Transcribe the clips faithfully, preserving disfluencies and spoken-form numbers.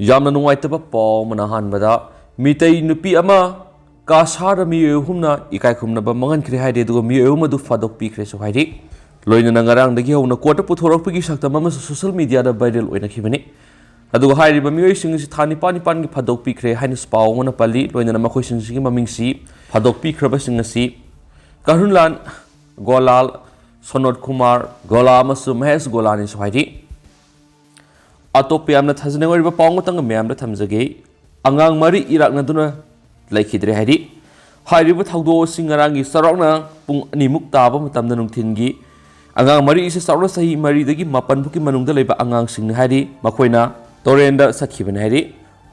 ꯌꯥꯝꯅ ꯅꯨꯡꯉꯥꯏꯇꯕ ꯄꯥꯎ ꯑꯃꯅ ꯑꯍꯥꯟꯕꯗ ꯃꯤꯇꯩ ꯅꯨꯄꯤ ꯑꯃ ꯀꯥꯁꯥꯗ ꯃꯤꯑꯣꯏ ꯑꯍꯨꯝꯅ ꯏꯀꯥꯏ ꯈꯨꯝꯅꯕ ꯃꯥꯡꯍꯟꯈ꯭ꯔꯦ ꯍꯥꯏꯔꯤ, ꯑꯗꯨꯒ ꯃꯤꯑꯣꯏ ꯑꯍꯨꯝ ꯑꯗꯨ ꯐꯥꯗꯣꯛꯄꯤꯈ꯭ꯔꯦꯁꯨ ꯍꯥꯏꯔꯤ꯫ ꯂꯣꯏꯅꯅ ꯉꯔꯥꯡꯗꯒꯤ ꯍꯧꯅ ꯀꯣꯔꯠꯇ ꯄꯨꯊꯣꯔꯛꯄꯒꯤ ꯁꯛꯇꯝ ꯑꯃꯁꯨ ꯁꯣꯁꯤꯌꯦꯜ ꯃꯤꯗꯤꯌꯥꯗ ꯚꯥꯏꯔꯦꯜ ꯑꯣꯏꯅꯈꯤꯕꯅꯤ꯫ ꯑꯗꯨꯒ ꯍꯥꯏꯔꯤꯕ ꯃꯤꯑꯣꯏꯁꯤꯡ ꯑꯁꯤ ꯊꯥ ꯅꯤꯄꯥꯟ ꯅꯤꯄꯥꯟꯒꯤ ꯐꯥꯗꯣꯛꯄꯤꯈ꯭ꯔꯦ ꯍꯥꯏꯅꯁꯨ ꯄꯥꯎ ꯑꯃꯅ ꯄꯜꯂꯤ꯫ ꯂꯣꯏꯅꯅ ꯃꯈꯣꯏꯁꯤꯡꯁꯤꯒꯤ ꯃꯃꯤꯡꯁꯤ ꯐꯥꯗꯣꯛꯄꯤꯈ꯭ꯔꯕꯁꯤꯡ ꯑꯁꯤ ꯀꯔꯨꯟꯂꯥꯜ ꯒꯣꯂꯥꯜ, ꯁꯣꯅꯣꯠ ꯀꯨꯃꯥꯔ ꯒꯣꯂꯥ ꯑꯃꯁꯨꯡ ꯃꯍꯦꯁ ꯒꯣꯂꯥꯅꯤꯁꯨ ꯍꯥꯏꯔꯤ꯫ ꯑꯇꯣꯞꯄ ꯌꯥꯝꯅ ꯊꯥꯖꯅꯤꯡꯉꯥꯏ ꯑꯣꯏꯕ ꯄꯥꯎ ꯑꯃꯇꯪꯒ ꯃꯌꯥꯝꯗ ꯊꯝꯖꯒꯦ꯫ ꯑꯉꯥꯡ ꯃꯔꯤ ꯏꯔꯥꯛꯅꯗꯨꯅ ꯂꯩꯈꯤꯗ꯭ꯔꯦ ꯍꯥꯏꯔꯤ꯫ ꯍꯥꯏꯔꯤꯕ ꯊꯧꯗꯣꯛ ꯑꯁꯤ ꯉꯔꯥꯡꯒꯤ ꯆꯥꯎꯔꯥꯛꯅ ꯄꯨꯡ ꯑꯅꯤꯃꯨꯛ ꯇꯥꯕ ꯃꯇꯝꯗ ꯅꯨꯡꯊꯤꯜꯒꯤ ꯑꯉꯥꯡ ꯃꯔꯤ ꯑꯁꯤ ꯆꯥꯎꯔꯥꯛꯅ ꯆꯍꯤ ꯃꯔꯤꯗꯒꯤ ꯃꯥꯄꯟ ꯐꯥꯎꯒꯤ ꯃꯅꯨꯡꯗ ꯂꯩꯕ ꯑꯉꯥꯡꯁꯤꯡꯅꯤ ꯍꯥꯏꯔꯤ꯫ ꯃꯈꯣꯏꯅ ꯇꯨꯔꯦꯟꯗ ꯆꯠꯈꯤꯕꯅꯤ ꯍꯥꯏꯔꯤ꯫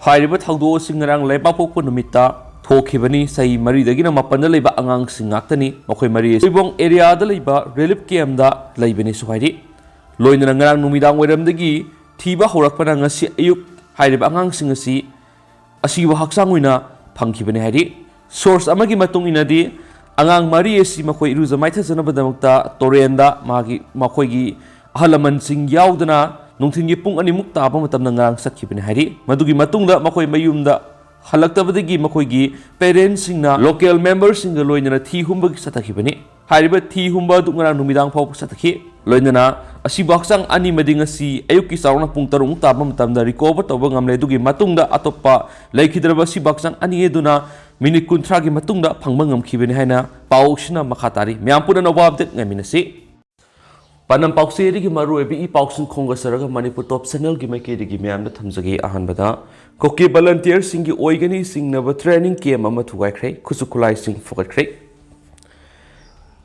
ꯍꯥꯏꯔꯤꯕ ꯊꯧꯗꯣꯛ ꯑꯁꯤ ꯉꯔꯥꯡ ꯂꯩꯕꯥꯛꯄꯣꯛꯄ ꯅꯨꯃꯤꯠꯇ ꯊꯣꯛꯈꯤꯕꯅꯤ꯫ ꯆꯍꯤ ꯃꯔꯤꯗꯒꯤꯅ ꯃꯥꯄꯟꯗ ꯂꯩꯕ ꯑꯉꯥꯡꯁꯤꯡ ꯉꯥꯛꯇꯅꯤ꯫ ꯃꯈꯣꯏ ꯃꯔꯤ ꯑꯁꯤ ꯍꯨꯏꯕꯣꯡ ꯑꯦꯔꯤꯌꯥꯗ ꯂꯩꯕ ꯔꯤꯂꯤꯐ ꯀꯦꯝꯗ ꯂꯩꯕꯅꯤꯁꯨ ꯍꯥꯏꯔꯤ꯫ ꯂꯣꯏꯅꯅ ꯉꯔꯥꯡ ꯅꯨꯃꯤꯗꯥꯡ ꯋꯥꯏꯔꯝꯗꯒꯤ ꯊꯤꯕ ꯍꯧꯔꯛꯄꯅ ꯉꯁꯤ ꯑꯌꯨꯛ ꯍꯥꯏꯔꯤꯕ ꯑꯉꯥꯡꯁꯤꯡ ꯑꯁꯤ ꯑꯁꯤꯕ ꯍꯛꯆꯥꯡ ꯑꯣꯏꯅ ꯐꯪꯈꯤꯕꯅꯤ ꯍꯥꯏꯔꯤ꯫ ꯁꯣꯔꯁ ꯑꯃꯒꯤ ꯃꯇꯨꯡ ꯏꯟꯅꯗꯤ, ꯑꯉꯥꯡ ꯃꯔꯤ ꯑꯁꯤ ꯃꯈꯣꯏ ꯏꯔꯨꯖ ꯃꯥꯏꯊꯖꯅꯕꯗꯃꯛꯇ ꯇꯨꯔꯦꯟꯗ ꯃꯥꯒꯤ, ꯃꯈꯣꯏꯒꯤ ꯑꯍꯜ ꯂꯃꯟꯁꯤꯡ ꯌꯥꯎꯗꯅ ꯅꯨꯡꯊꯤꯜꯒꯤ ꯄꯨꯡ ꯑꯅꯤꯃꯨꯛ ꯇꯥꯕ ꯃꯇꯝꯗ ꯉꯔꯥꯡ ꯆꯠꯈꯤꯕꯅꯤ ꯍꯥꯏꯔꯤ꯫ ꯃꯗꯨꯒꯤ ꯃꯇꯨꯡꯗ ꯃꯈꯣꯏ ꯃꯌꯨꯝꯗ ꯍꯜꯂꯛꯇꯕꯗꯒꯤ ꯃꯈꯣꯏꯒꯤ ꯄꯦꯔꯦꯟꯁꯁꯤꯡꯅ ꯂꯣꯀꯦꯜ ꯃꯦꯝꯕꯔꯁꯤꯡꯒ ꯂꯣꯏꯅꯅ ꯊꯤ ꯍꯨꯝꯕꯒꯤ ꯆꯠꯊꯈꯤꯕꯅꯤ꯫ ꯍꯥꯏꯔꯤꯕ ꯊꯤ ꯍꯨꯝꯕ ꯑꯗꯨ ꯉꯔꯥꯡ ꯅꯨꯃꯤꯗꯥꯡ ꯐꯥꯎꯕ ꯆꯠꯊꯈꯤ꯫ ꯂꯣꯏꯅꯅ ꯑꯁꯤꯕ ꯍꯛꯆꯥꯡ ꯑꯅꯤꯃꯗꯤ ꯉꯁꯤ ꯑꯌꯨꯛꯀꯤ ꯆꯥꯎꯔꯥꯛꯅ ꯄꯨꯡ ꯇꯔꯨꯛꯃꯨꯛ ꯇꯥꯕ ꯃꯇꯝꯗ ꯔꯤꯀꯣꯚꯔ ꯇꯧꯕ ꯉꯝꯂꯦ꯫ ꯑꯗꯨꯒꯤ ꯃꯇꯨꯡꯗ ꯑꯇꯣꯞꯄ ꯂꯩꯈꯤꯗ꯭ꯔꯕ ꯑꯁꯤꯕ ꯍꯛꯆꯥꯡ ꯑꯅꯤ ꯑꯗꯨꯅ ꯃꯤꯅꯤꯠ ꯀꯨꯟꯊ꯭ꯔꯥꯒꯤ ꯃꯇꯨꯡꯗ ꯐꯪꯕ ꯉꯝꯈꯤꯕꯅꯤ ꯍꯥꯏꯅ ꯄꯥꯎꯁꯤꯅ ꯃꯈꯥ ꯇꯥꯔꯤ꯫ ꯃꯌꯥꯝ ꯄꯨꯟꯅ ꯑꯅꯧꯕ ꯑꯞꯗꯦꯠ ꯉꯥꯏꯃꯤꯟꯅꯁꯤ꯫ ꯄꯥꯟꯗꯝ ꯄꯥꯎꯆꯦꯗꯒꯤ ꯃꯔꯨꯑꯣꯏꯕ ꯏ ꯄꯥꯎꯁꯤꯡ ꯈꯣꯝꯒꯠꯆꯔꯒ ꯃꯅꯤꯄꯨꯔ ꯇꯣꯞ ꯆꯦꯅꯦꯜꯒꯤ ꯃꯥꯏꯀꯩꯗꯒꯤ ꯃꯌꯥꯝꯗ ꯊꯝꯖꯒꯦ꯫ ꯑꯍꯥꯟꯕꯗ, ꯀꯨꯀꯤ ꯚꯣꯂꯟꯇꯤꯌꯔꯁꯤꯡꯒꯤ ꯑꯣꯏꯒꯅꯤ ꯆꯤꯡꯅꯕ ꯇ꯭ꯔꯦꯅꯤꯡ ꯀꯦꯝꯞ ꯑꯃ ꯊꯨꯒꯥꯏꯈ꯭ꯔꯦ꯫ ꯈꯨꯠꯁꯨ ꯈꯨꯠꯂꯥꯏꯁꯤꯡ ꯐꯨꯒꯠꯈ꯭ꯔꯦ꯫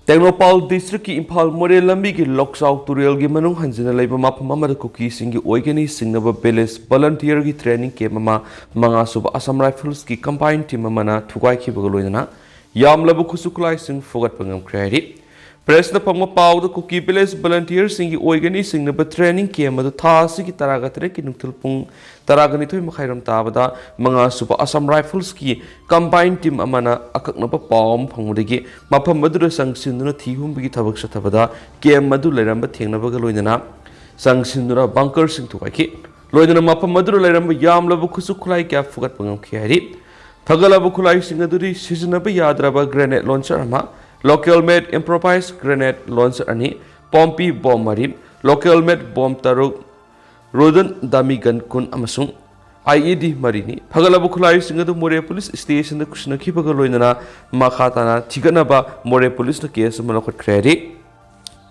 ꯇꯦꯡꯅꯧꯄꯥꯜ ꯗꯤꯁꯇ꯭ꯔꯤꯛꯀꯤ ꯏꯝꯐꯥꯜ ꯃꯣꯔꯦ ꯂꯝꯕꯤꯒꯤ ꯂꯣꯛꯆꯥꯎ ꯇꯨꯔꯦꯜꯒꯤ ꯃꯅꯨꯡ ꯍꯟꯖꯤꯟꯅ ꯂꯩꯕ ꯃꯐꯝ ꯑꯃꯗ ꯀꯨꯀꯤꯁꯤꯡꯒꯤ ꯑꯣꯏꯒꯅꯤ ꯆꯤꯡꯅꯕ ꯚꯤꯂꯦꯖ ꯚꯣꯂꯟꯇꯤꯌꯔꯒꯤ ꯇ꯭ꯔꯦꯅꯤꯡ ꯀꯦꯝꯞ ꯑꯃ ꯃꯉꯥ ꯁꯨꯕ ꯑꯁꯥꯝ ꯔꯥꯏꯐꯜꯁꯀꯤ ꯀꯝꯕꯥꯏꯟ ꯇꯤꯝ ꯑꯃꯅ ꯊꯨꯒꯥꯏꯈꯤꯕꯒ ꯂꯣꯏꯅꯅ ꯌꯥꯝꯂꯕ ꯈꯨꯠꯁꯨ ꯈꯨꯠꯂꯥꯏꯁꯤꯡ ꯐꯨꯒꯠꯄ ꯉꯝꯈ꯭ꯔꯦ ꯍꯥꯏꯔꯤ꯫ ꯄ꯭ꯔꯦꯁꯅ ꯐꯪꯕ ꯄꯥꯎꯗ ꯀꯨꯀꯤ ꯚꯤꯂꯦꯖ ꯚꯣꯂꯟꯇꯤꯌꯔꯁꯤꯡꯒꯤ ꯑꯣꯏꯒꯅꯤ ꯆꯤꯡꯅꯕ ꯇ꯭ꯔꯦꯅꯤꯡ ꯀꯦꯝꯞ ꯑꯗꯨ ꯊꯥ ꯑꯁꯤꯒꯤ ꯇꯔꯥꯒ ꯇꯔꯦꯠꯀꯤ ꯅꯨꯡꯊꯤꯜ ꯄꯨꯡ ꯇꯔꯥꯒ ꯅꯤꯊꯣꯏ ꯃꯈꯥꯏꯔꯣꯝ ꯇꯥꯕꯗ ꯃꯉꯥ ꯁꯨꯕ ꯑꯁꯥꯝ ꯔꯥꯏꯐꯜꯁꯀꯤ ꯀꯝꯕꯥꯏꯟ ꯇꯤꯝ ꯑꯃꯅ ꯑꯀꯛꯅꯕ ꯄꯥꯎ ꯑꯃ ꯐꯪꯕꯗꯒꯤ ꯃꯐꯝ ꯑꯗꯨꯗ ꯆꯪꯁꯤꯟꯗꯨꯅ ꯊꯤ ꯍꯨꯝꯕꯒꯤ ꯊꯕꯛ ꯆꯠꯊꯕꯗ ꯀꯦꯝꯞ ꯑꯗꯨ ꯂꯩꯔꯝꯕ ꯊꯦꯡꯅꯕꯒ ꯂꯣꯏꯅꯅ ꯆꯪꯁꯤꯟꯗꯨꯅ ꯕꯪꯀꯔꯁꯤꯡ ꯊꯨꯒꯥꯏꯈꯤ꯫ ꯂꯣꯏꯅꯅ ꯃꯐꯝ ꯑꯗꯨꯗ ꯂꯩꯔꯝꯕ ꯌꯥꯝꯂꯕ ꯈꯨꯠꯁꯨ ꯈꯨꯠꯂꯥꯏ ꯀꯌꯥ ꯐꯨꯒꯠꯄ ꯉꯝꯈꯤ ꯍꯥꯏꯔꯤ꯫ ꯊꯒꯠꯂꯕ ꯈꯨꯠꯂꯥꯏꯁꯤꯡ ꯑꯗꯨꯗꯤ ꯁꯤꯖꯤꯟꯅꯕ ꯌꯥꯗ꯭ꯔꯕ grenade launcher ꯑꯃ, local made improvised grenade launcher ꯑꯅꯤ, ꯄꯣꯝꯄꯤ ꯕꯣꯝ ꯃꯔꯤ, local made ꯕꯣꯝ ꯇꯔꯨꯛ, ꯔꯣꯗꯟ ꯗꯥꯃꯤ ꯒꯟ ꯀꯨꯟ ꯑꯃꯁꯨꯡ IED ꯃꯔꯤꯅꯤ꯫ ꯐꯒꯠꯂꯕ ꯈꯨꯠꯂꯥꯏꯁꯤꯡ ꯑꯗꯨ ꯃꯣꯔꯦ ꯄꯨꯂꯤꯁ ꯁ꯭ꯇꯦꯁꯟꯗ ꯈꯨꯠꯁꯤꯟꯅꯈꯤꯕꯒ ꯂꯣꯏꯅꯅ ꯃꯈꯥ ꯇꯥꯅ ꯊꯤꯒꯠꯅꯕ ꯃꯣꯔꯦ ꯄꯨꯂꯤꯁꯅ ꯀꯦꯁ ꯑꯃ ꯂꯧꯈꯠꯈ꯭ꯔꯦ ꯍꯥꯏꯔꯤ꯫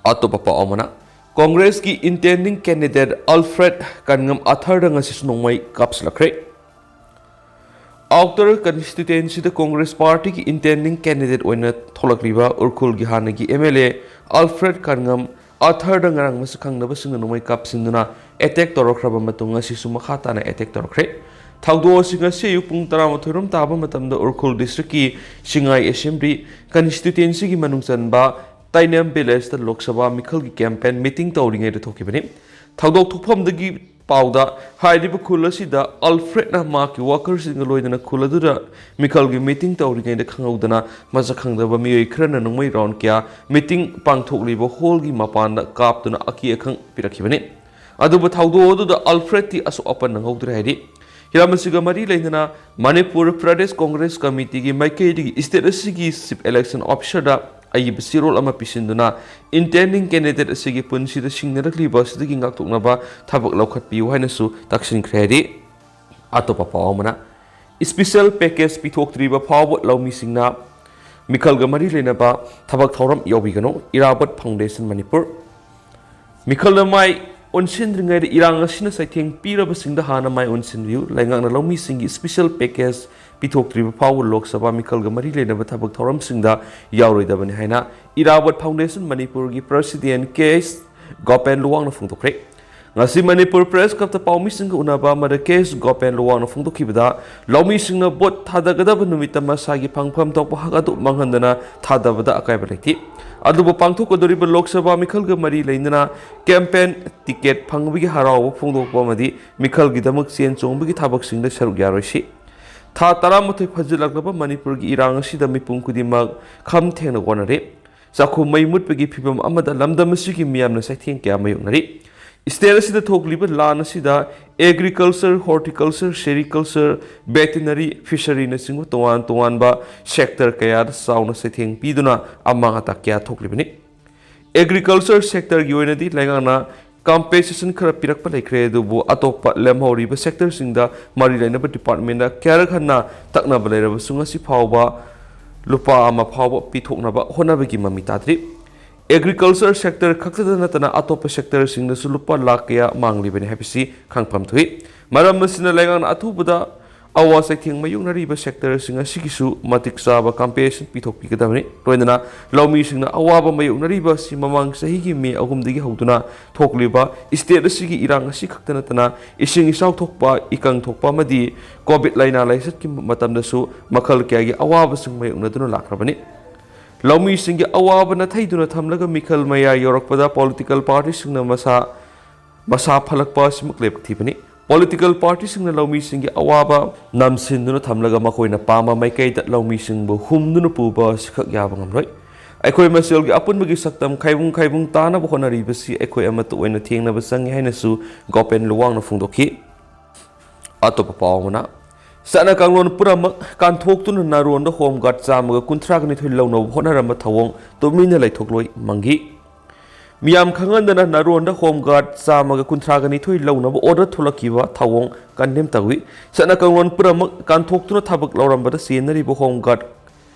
ꯑꯇꯣꯞꯄ ꯄꯥꯎ ꯑꯃꯅ, ꯀꯣꯡꯒ꯭ꯔꯦꯁꯀꯤ intending candidate ꯑꯜꯐ꯭ꯔꯦꯗ ꯀꯟꯉꯝ ꯑꯊꯔꯗ ꯉꯁꯤꯁꯨ ꯅꯣꯡꯃꯩ ꯀꯥꯞꯁꯤꯜꯂꯛꯈ꯭ꯔꯦ꯫ ꯑꯥꯎꯇꯔ ꯀꯟꯁꯇꯤꯇ꯭ꯋꯦꯟꯁꯤꯗ ꯀꯣꯡꯒ꯭ꯔꯦꯁ ꯄꯥꯔꯇꯤꯒꯤ intending candidate ꯑꯣꯏꯅ ꯊꯣꯛꯂꯛꯂꯤꯕ ꯎꯔꯈꯨꯜꯒꯤ ꯍꯥꯟꯅꯒꯤ MLA ꯑꯜꯐ꯭ꯔꯦꯗ ꯀꯟꯉꯝ ꯑꯊꯔꯗ ꯉꯔꯥꯡ ꯃꯁꯛ ꯈꯪꯗꯕꯁꯤꯡꯅ ꯅꯣꯡꯃꯩ ꯀꯥꯞꯁꯤꯟꯗꯨꯅ attack ꯇꯧꯔꯛꯈ꯭ꯔꯕ ꯃꯇꯨꯡ ꯉꯁꯤꯁꯨ ꯃꯈꯥ ꯇꯥꯅ attack ꯇꯧꯔꯛꯈ꯭ꯔꯦ꯫ ꯊꯧꯗꯣꯛ ꯑꯁꯤ ꯉꯁꯤ ꯑꯌꯨꯛ ꯄꯨꯡ ꯇꯔꯥꯃꯥꯊꯣꯏ ꯔꯣꯝ ꯇꯥꯕ ꯃꯇꯝꯗ ꯎꯔꯈꯨꯜ ꯗꯤꯁꯇ꯭ꯔꯤꯛꯀꯤ ꯁꯤꯡꯉꯥꯏ ꯑꯦꯁꯦꯝꯕ꯭ꯂꯤ ꯀꯟꯁꯇꯤꯇ꯭ꯋꯦꯟꯁꯤꯒꯤ ꯃꯅꯨꯡ ꯆꯟꯕ ꯇꯥꯏꯅꯦꯝ ꯚꯤꯂꯦꯖꯇ ꯂꯣꯛ ꯁꯚꯥ ꯃꯤꯈꯜꯒꯤ campaign meeting ꯇꯧꯔꯤꯉꯩꯗ ꯊꯣꯛꯈꯤꯕꯅꯤ꯫ ꯊꯧꯗꯣꯛ ꯊꯣꯛꯐꯝꯗꯒꯤ ꯄꯥꯎꯗ ꯍꯥꯏꯔꯤꯕ ꯈꯨꯜ ꯑꯁꯤꯗ ꯑꯜꯐ꯭ꯔꯦꯗꯅ ꯃꯍꯥꯛꯀꯤ ꯋꯥꯀꯔꯁꯤꯡꯒ ꯂꯣꯏꯅꯅ ꯈꯨꯜ ꯑꯗꯨꯗ ꯃꯤꯈꯜꯒꯤ meeting ꯇꯧꯔꯤꯉꯩꯗ ꯈꯪꯍꯧꯗꯅ ꯃꯁꯛ ꯈꯪꯗꯕ ꯃꯤꯑꯣꯏ ꯈꯔꯅ ꯅꯣꯡꯃꯩ round ꯀꯌꯥ meeting ꯄꯥꯡꯊꯣꯛꯂꯤꯕ ꯍꯣꯜꯒꯤ ꯃꯄꯥꯟꯗ ꯀꯥꯞꯇꯨꯅ ꯑꯀꯤ ꯑꯈꯪ ꯄꯤꯔꯛꯈꯤꯕꯅꯤ꯫ ꯑꯗꯨꯕꯨ ꯊꯧꯗꯣꯛ ꯑꯗꯨꯗ ꯑꯜꯐ꯭ꯔꯦꯗꯇꯤ ꯑꯁꯣꯛ ꯑꯄꯟ ꯅꯪꯍꯧꯗ꯭ꯔꯦ ꯍꯥꯏꯔꯤ꯫ ꯍꯤꯔꯝ ꯑꯁꯤꯒ ꯃꯔꯤ ꯂꯩꯅꯅ ꯃꯅꯤꯄꯨꯔ ꯄ꯭ꯔꯗꯦꯁ ꯀꯣꯡꯒ꯭ꯔꯦꯁ ꯀꯃꯤꯇꯤꯒꯤ ꯃꯥꯏꯀꯩꯗꯒꯤ state ꯑꯁꯤꯒꯤ chief election officerꯗ ꯑꯏꯕ ꯆꯦꯔꯣꯜ ꯑꯃ ꯄꯤꯁꯤꯟꯗꯨꯅ intending candidate ꯑꯁꯤꯒꯤ ꯄꯨꯟꯁꯤꯗ ꯁꯤꯡꯅꯔꯛꯂꯤꯕ ꯑꯁꯤꯗꯒꯤ ꯉꯥꯛꯊꯣꯛꯅꯕ ꯊꯕꯛ ꯂꯧꯈꯠꯄꯤꯌꯨ ꯍꯥꯏꯅꯁꯨ ꯇꯛꯁꯤꯟꯈ꯭ꯔꯦ ꯍꯥꯏꯔꯤ꯫ ꯑꯇꯣꯞꯄ ꯄꯥꯎ ꯑꯃꯅ, special package ꯄꯤꯊꯣꯛꯇ꯭ꯔꯤꯕ ꯐꯥꯎꯕ ꯂꯧꯃꯤꯁꯤꯡꯅ ꯃꯤꯈꯜꯒ ꯃꯔꯤ ꯂꯩꯅꯕ ꯊꯕꯛ ꯊꯧꯔꯝ ꯌꯥꯎꯕꯤꯒꯅꯨ, ꯏꯔꯥꯕꯣꯠ ꯐꯥꯎꯟꯗꯦꯁꯟ ꯃꯅꯤꯄꯨꯔ꯫ ꯃꯤꯈꯜꯗ ꯃꯥꯏ ꯑꯣꯟꯁꯤꯟꯗ꯭ꯔꯤꯉꯩꯗ ꯏꯔꯥꯡ ꯑꯁꯤꯅ ꯆꯩꯊꯦꯡ ꯄꯤꯔꯕꯁꯤꯡꯗ ꯍꯥꯟꯅ ꯃꯥꯏ ꯑꯣꯟꯁꯤꯟꯕꯤꯌꯨ꯫ ꯂꯩꯉꯥꯛꯅ ꯂꯧꯃꯤꯁꯤꯡꯒꯤ special package ꯄꯤꯊꯣꯛꯇ꯭ꯔꯤꯕ ꯐꯥꯎꯕ ꯂꯣꯛ ꯁꯚꯥ ꯃꯤꯈꯜꯒ ꯃꯔꯤ ꯂꯩꯅꯕ ꯊꯕꯛ ꯊꯧꯔꯝꯁꯤꯡꯗ ꯌꯥꯎꯔꯣꯏꯗꯕꯅꯤ ꯍꯥꯏꯅ ꯏꯔꯥꯕꯣꯠ ꯐꯥꯎꯟꯗꯦꯁꯟ ꯃꯅꯤꯄꯨꯔꯒꯤ president ꯀꯦ ꯑꯦꯁ ꯒꯣꯄꯦꯟ ꯂꯨꯋꯥꯡꯅ ꯐꯣꯡꯗꯣꯛꯈ꯭ꯔꯦ꯫ ꯉꯁꯤ ꯃꯅꯤꯄꯨꯔ Press Clubꯇ ꯄꯥꯎꯃꯤꯁꯤꯡꯒ ꯎꯅꯕ ꯑꯃꯗ ꯀꯦ ꯑꯦꯁ ꯒꯣꯄꯦꯟ ꯂꯨꯋꯥꯡꯅ ꯐꯣꯡꯗꯣꯛꯈꯤꯕꯗ, ꯂꯧꯃꯤꯁꯤꯡꯅ ꯚꯣꯠ ꯊꯥꯗꯒꯗꯕ ꯅꯨꯃꯤꯠꯇ ꯃꯁꯥꯒꯤ ꯐꯪꯐꯝ ꯊꯣꯛꯄ ꯍꯛ ꯑꯗꯨ ꯃꯥꯡꯍꯟꯗꯅ ꯊꯥꯗꯕꯗ ꯑꯀꯥꯏꯕ ꯂꯩꯇꯦ꯫ ꯑꯗꯨꯕꯨ ꯄꯥꯡꯊꯣꯛꯀꯗꯧꯔꯤꯕ ꯂꯣꯛ ꯁꯚꯥ ꯃꯤꯈꯜꯒ ꯃꯔꯤ ꯂꯩꯅꯅ campaign ticket ꯐꯪꯕꯒꯤ ꯍꯔꯥꯎꯕ ꯐꯣꯡꯗꯣꯛꯄ ꯑꯃꯗꯤ ꯃꯤꯈꯜꯒꯤꯗꯃꯛ ꯆꯦꯟ ꯆꯣꯡꯕꯒꯤ ꯊꯕꯛꯁꯤꯡꯗ ꯁꯔꯨꯛ ꯌꯥꯔꯣꯏꯁꯤ꯫ ꯊꯥ ꯇꯔꯥꯃꯥꯊꯣꯏ ꯐꯥꯖꯤꯜꯂꯛꯂꯕ ꯃꯅꯤꯄꯨꯔꯒꯤ ꯏꯔꯥꯡ ꯑꯁꯤꯗ ꯃꯤꯄꯨꯝ ꯈꯨꯗꯤꯡꯃꯛ ꯈꯝ ꯊꯦꯡꯅ ꯋꯥꯅꯔꯦ꯫ ꯆꯥꯛꯈꯨꯝ ꯃꯩ ꯃꯨꯠꯄꯒꯤ ꯐꯤꯚꯝ ꯑꯃꯗ ꯂꯝꯗꯝ ꯑꯁꯤꯒꯤ ꯃꯤꯌꯥꯝꯅ ꯆꯩꯊꯦꯡ ꯀꯌꯥ ꯃꯥꯌꯣꯛꯅꯔꯤ꯫ ꯁ꯭ꯇꯦꯠ ꯑꯁꯤꯗ ꯊꯣꯛꯂꯤꯕ ꯂꯥꯟ ꯑꯁꯤꯗ agriculture, horticulture, sericulture, veterinary, fisheryꯅꯆꯤꯡꯕ ꯇꯣꯉꯥꯟ ꯇꯣꯉꯥꯟꯕ ꯁꯦꯛꯇꯔ ꯀꯌꯥꯗ ꯆꯥꯎꯅ ꯆꯩꯊꯦꯡ ꯄꯤꯗꯨꯅ ꯑꯃꯥꯡ ꯑꯇꯥ ꯀꯌꯥ ꯊꯣꯛꯂꯤꯕꯅꯤ꯫ ꯑꯦꯒ꯭ꯔꯤꯀꯜꯆꯔ ꯁꯦꯛꯇꯔꯒꯤ ꯑꯣꯏꯅꯗꯤ ꯂꯩꯉꯥꯛꯅ ꯀꯝꯄꯦꯟꯁꯦꯁꯟ ꯈꯔ ꯄꯤꯔꯛꯄ ꯂꯩꯈ꯭ꯔꯦ, ꯑꯗꯨꯕꯨ ꯑꯇꯣꯞꯄ ꯂꯦꯝꯍꯧꯔꯤꯕ ꯁꯦꯛꯇꯔꯁꯤꯡꯗ ꯃꯔꯤ ꯂꯩꯅꯕ ꯗꯤꯄꯥꯔꯠꯃꯦꯟꯗ ꯀꯌꯥꯔꯛ ꯍꯟꯅ ꯇꯛꯅꯕ ꯂꯩꯔꯕꯁꯨ ꯉꯁꯤ ꯐꯥꯎꯕ ꯂꯨꯄꯥ ꯑꯃ ꯐꯥꯎꯕ ꯄꯤꯊꯣꯛꯅꯕ ꯍꯣꯠꯅꯕꯒꯤ ꯃꯃꯤ ꯇꯥꯗ꯭ꯔꯤ꯫ ꯑꯦꯒ꯭ꯔꯤꯀꯜꯆꯔ ꯁꯦꯛꯇꯔ ꯈꯛꯇꯗ ꯅꯠꯇꯅ ꯑꯇꯣꯞꯄ ꯁꯦꯛꯇꯔꯁꯤꯡꯗꯁꯨ ꯂꯨꯄꯥ ꯂꯥꯈ ꯀꯌꯥ ꯃꯥꯡꯂꯤꯕꯅꯤ ꯍꯥꯏꯕꯁꯤ ꯈꯪꯐꯝ ꯊꯣꯛꯏ꯫ ꯃꯔꯝ ꯑꯁꯤꯅ ꯂꯩꯉꯥꯛꯅ ꯑꯊꯨꯕꯗ ꯑꯋꯥ ꯆꯩꯊꯦꯡ ꯃꯥꯌꯣꯛꯅꯔꯤꯕ ꯁꯦꯛꯇꯔꯁꯤꯡ ꯑꯁꯤꯒꯤꯁꯨ ꯃꯇꯤꯛ ꯆꯥꯕ ꯀꯝꯄꯦꯟꯁꯦꯁꯟ ꯄꯤꯊꯣꯛꯄꯤꯒꯗꯕꯅꯤ꯫ ꯂꯣꯏꯅꯅ ꯂꯧꯃꯤꯁꯤꯡꯅ ꯑꯋꯥꯕ ꯃꯥꯌꯣꯛꯅꯔꯤꯕ ꯑꯁꯤ ꯃꯃꯥꯡ ꯆꯍꯤꯒꯤ ꯃꯦ ꯑꯍꯨꯝꯗꯒꯤ ꯍꯧꯗꯨꯅ ꯊꯣꯛꯂꯤꯕ ꯁ꯭ꯇꯦꯠ ꯑꯁꯤꯒꯤ ꯏꯔꯥꯡ ꯑꯁꯤ ꯈꯛꯇ ꯅꯠꯇꯅ ꯏꯁꯤꯡ ꯏꯆꯥꯎ ꯊꯣꯛꯄ, ꯏꯀꯪ ꯊꯣꯛꯄ ꯑꯃꯗꯤ ꯀꯣꯚꯤꯗ ꯂꯥꯏꯅꯥ ꯂꯥꯏꯆꯠꯀꯤ ꯃꯇꯝꯗꯁꯨ ꯃꯈꯜ ꯀꯌꯥꯒꯤ ꯑꯋꯥꯕꯁꯤꯡ ꯃꯥꯌꯣꯛꯅꯗꯨꯅ ꯂꯥꯛꯈ꯭ꯔꯕꯅꯤ꯫ ꯂꯧꯃꯤꯁꯤꯡꯒꯤ ꯑꯋꯥꯕ ꯅꯥꯊꯩꯗꯨꯅ ꯊꯝꯂꯒ ꯃꯤꯈꯜ ꯃꯌꯥ ꯌꯧꯔꯛꯄꯗ ꯄꯣꯂꯤꯇꯤꯀꯦꯜ ꯄꯥꯔꯇꯤꯁꯤꯡꯅ ꯃꯁꯥ ꯃꯁꯥ ꯐꯠꯂꯛꯄ ꯑꯁꯤꯃꯛ ꯂꯥꯏꯕꯛ ꯊꯤꯕꯅꯤ꯫ ꯄꯣꯂꯤꯇꯤꯀꯦꯜ ꯄꯥꯔꯇꯤꯁꯤꯡꯅ ꯂꯧꯃꯤꯁꯤꯡꯒꯤ ꯑꯋꯥꯕ ꯅꯝꯁꯤꯟꯗꯨꯅ ꯊꯝꯂꯒ ꯃꯈꯣꯏꯅ ꯄꯥꯝꯕ ꯃꯥꯏꯀꯩꯗ ꯂꯧꯃꯤꯁꯤꯡꯕꯨ ꯍꯨꯝꯗꯨꯅ ꯄꯨꯕ ꯑꯁꯤꯈꯛ ꯌꯥꯕ ꯉꯝꯂꯣꯏ꯫ ꯑꯩꯈꯣꯏ ꯃꯁꯦꯜꯒꯤ ꯑꯄꯨꯟꯕꯒꯤ ꯁꯛꯇꯝ ꯈꯥꯏꯕꯨꯡ ꯈꯥꯏꯕꯨꯡ ꯇꯥꯅꯕ ꯍꯣꯠꯅꯔꯤꯕꯁꯤ ꯑꯩꯈꯣꯏ ꯑꯃꯠꯇ ꯑꯣꯏꯅ ꯊꯦꯡꯅꯕ ꯆꯪꯏ ꯍꯥꯏꯅꯁꯨ ꯒꯣꯄꯦꯟ ꯂꯨꯋꯥꯡꯅ ꯐꯣꯡꯗꯣꯛꯈꯤ꯫ ꯑꯇꯣꯞꯄ ꯄꯥꯎ ꯑꯃꯅ, ꯆꯠꯅ ꯀꯥꯡꯂꯣꯟ ꯄꯨꯝꯅꯃꯛ ꯀꯥꯟꯊꯣꯛꯇꯨꯅ ꯅꯥꯔꯣꯟꯗ ꯍꯣꯝ ꯒꯥꯔꯗ ꯆꯥꯝꯃꯒ ꯀꯨꯟꯊ꯭ꯔꯥꯒ ꯅꯤꯊꯣꯏ ꯂꯧꯅꯕ ꯍꯣꯠꯅꯔꯝꯕ ꯊꯧꯑꯣꯡ ꯇꯨꯃꯤꯟꯅ ꯂꯩꯊꯣꯛꯂꯣꯏ ꯃꯪꯒꯤ꯫ ꯃꯤꯌꯥꯝ ꯈꯪꯍꯟꯗꯅ ꯅꯥꯔꯣꯟꯗ ꯍꯣꯝ ꯒꯥꯔꯗ ꯆꯥꯝꯃꯒ ꯀꯨꯟꯊ꯭ꯔꯥꯒ ꯅꯤꯊꯣꯏ ꯂꯧꯅꯕ ꯑꯣꯔꯗꯔ ꯊꯣꯛꯂꯛꯈꯤꯕ ꯊꯧꯑꯣꯡ ꯀꯟꯗꯦꯝ ꯇꯧꯏ꯫ ꯆꯠꯅ ꯀꯥꯡꯂꯣꯟ ꯄꯨꯝꯅꯃꯛ ꯀꯥꯟꯊꯣꯛꯇꯨꯅ ꯊꯕꯛ ꯂꯧꯔꯝꯕꯗ ꯆꯦꯟꯅꯔꯤꯕ ꯍꯣꯝ ꯒꯥꯔꯗ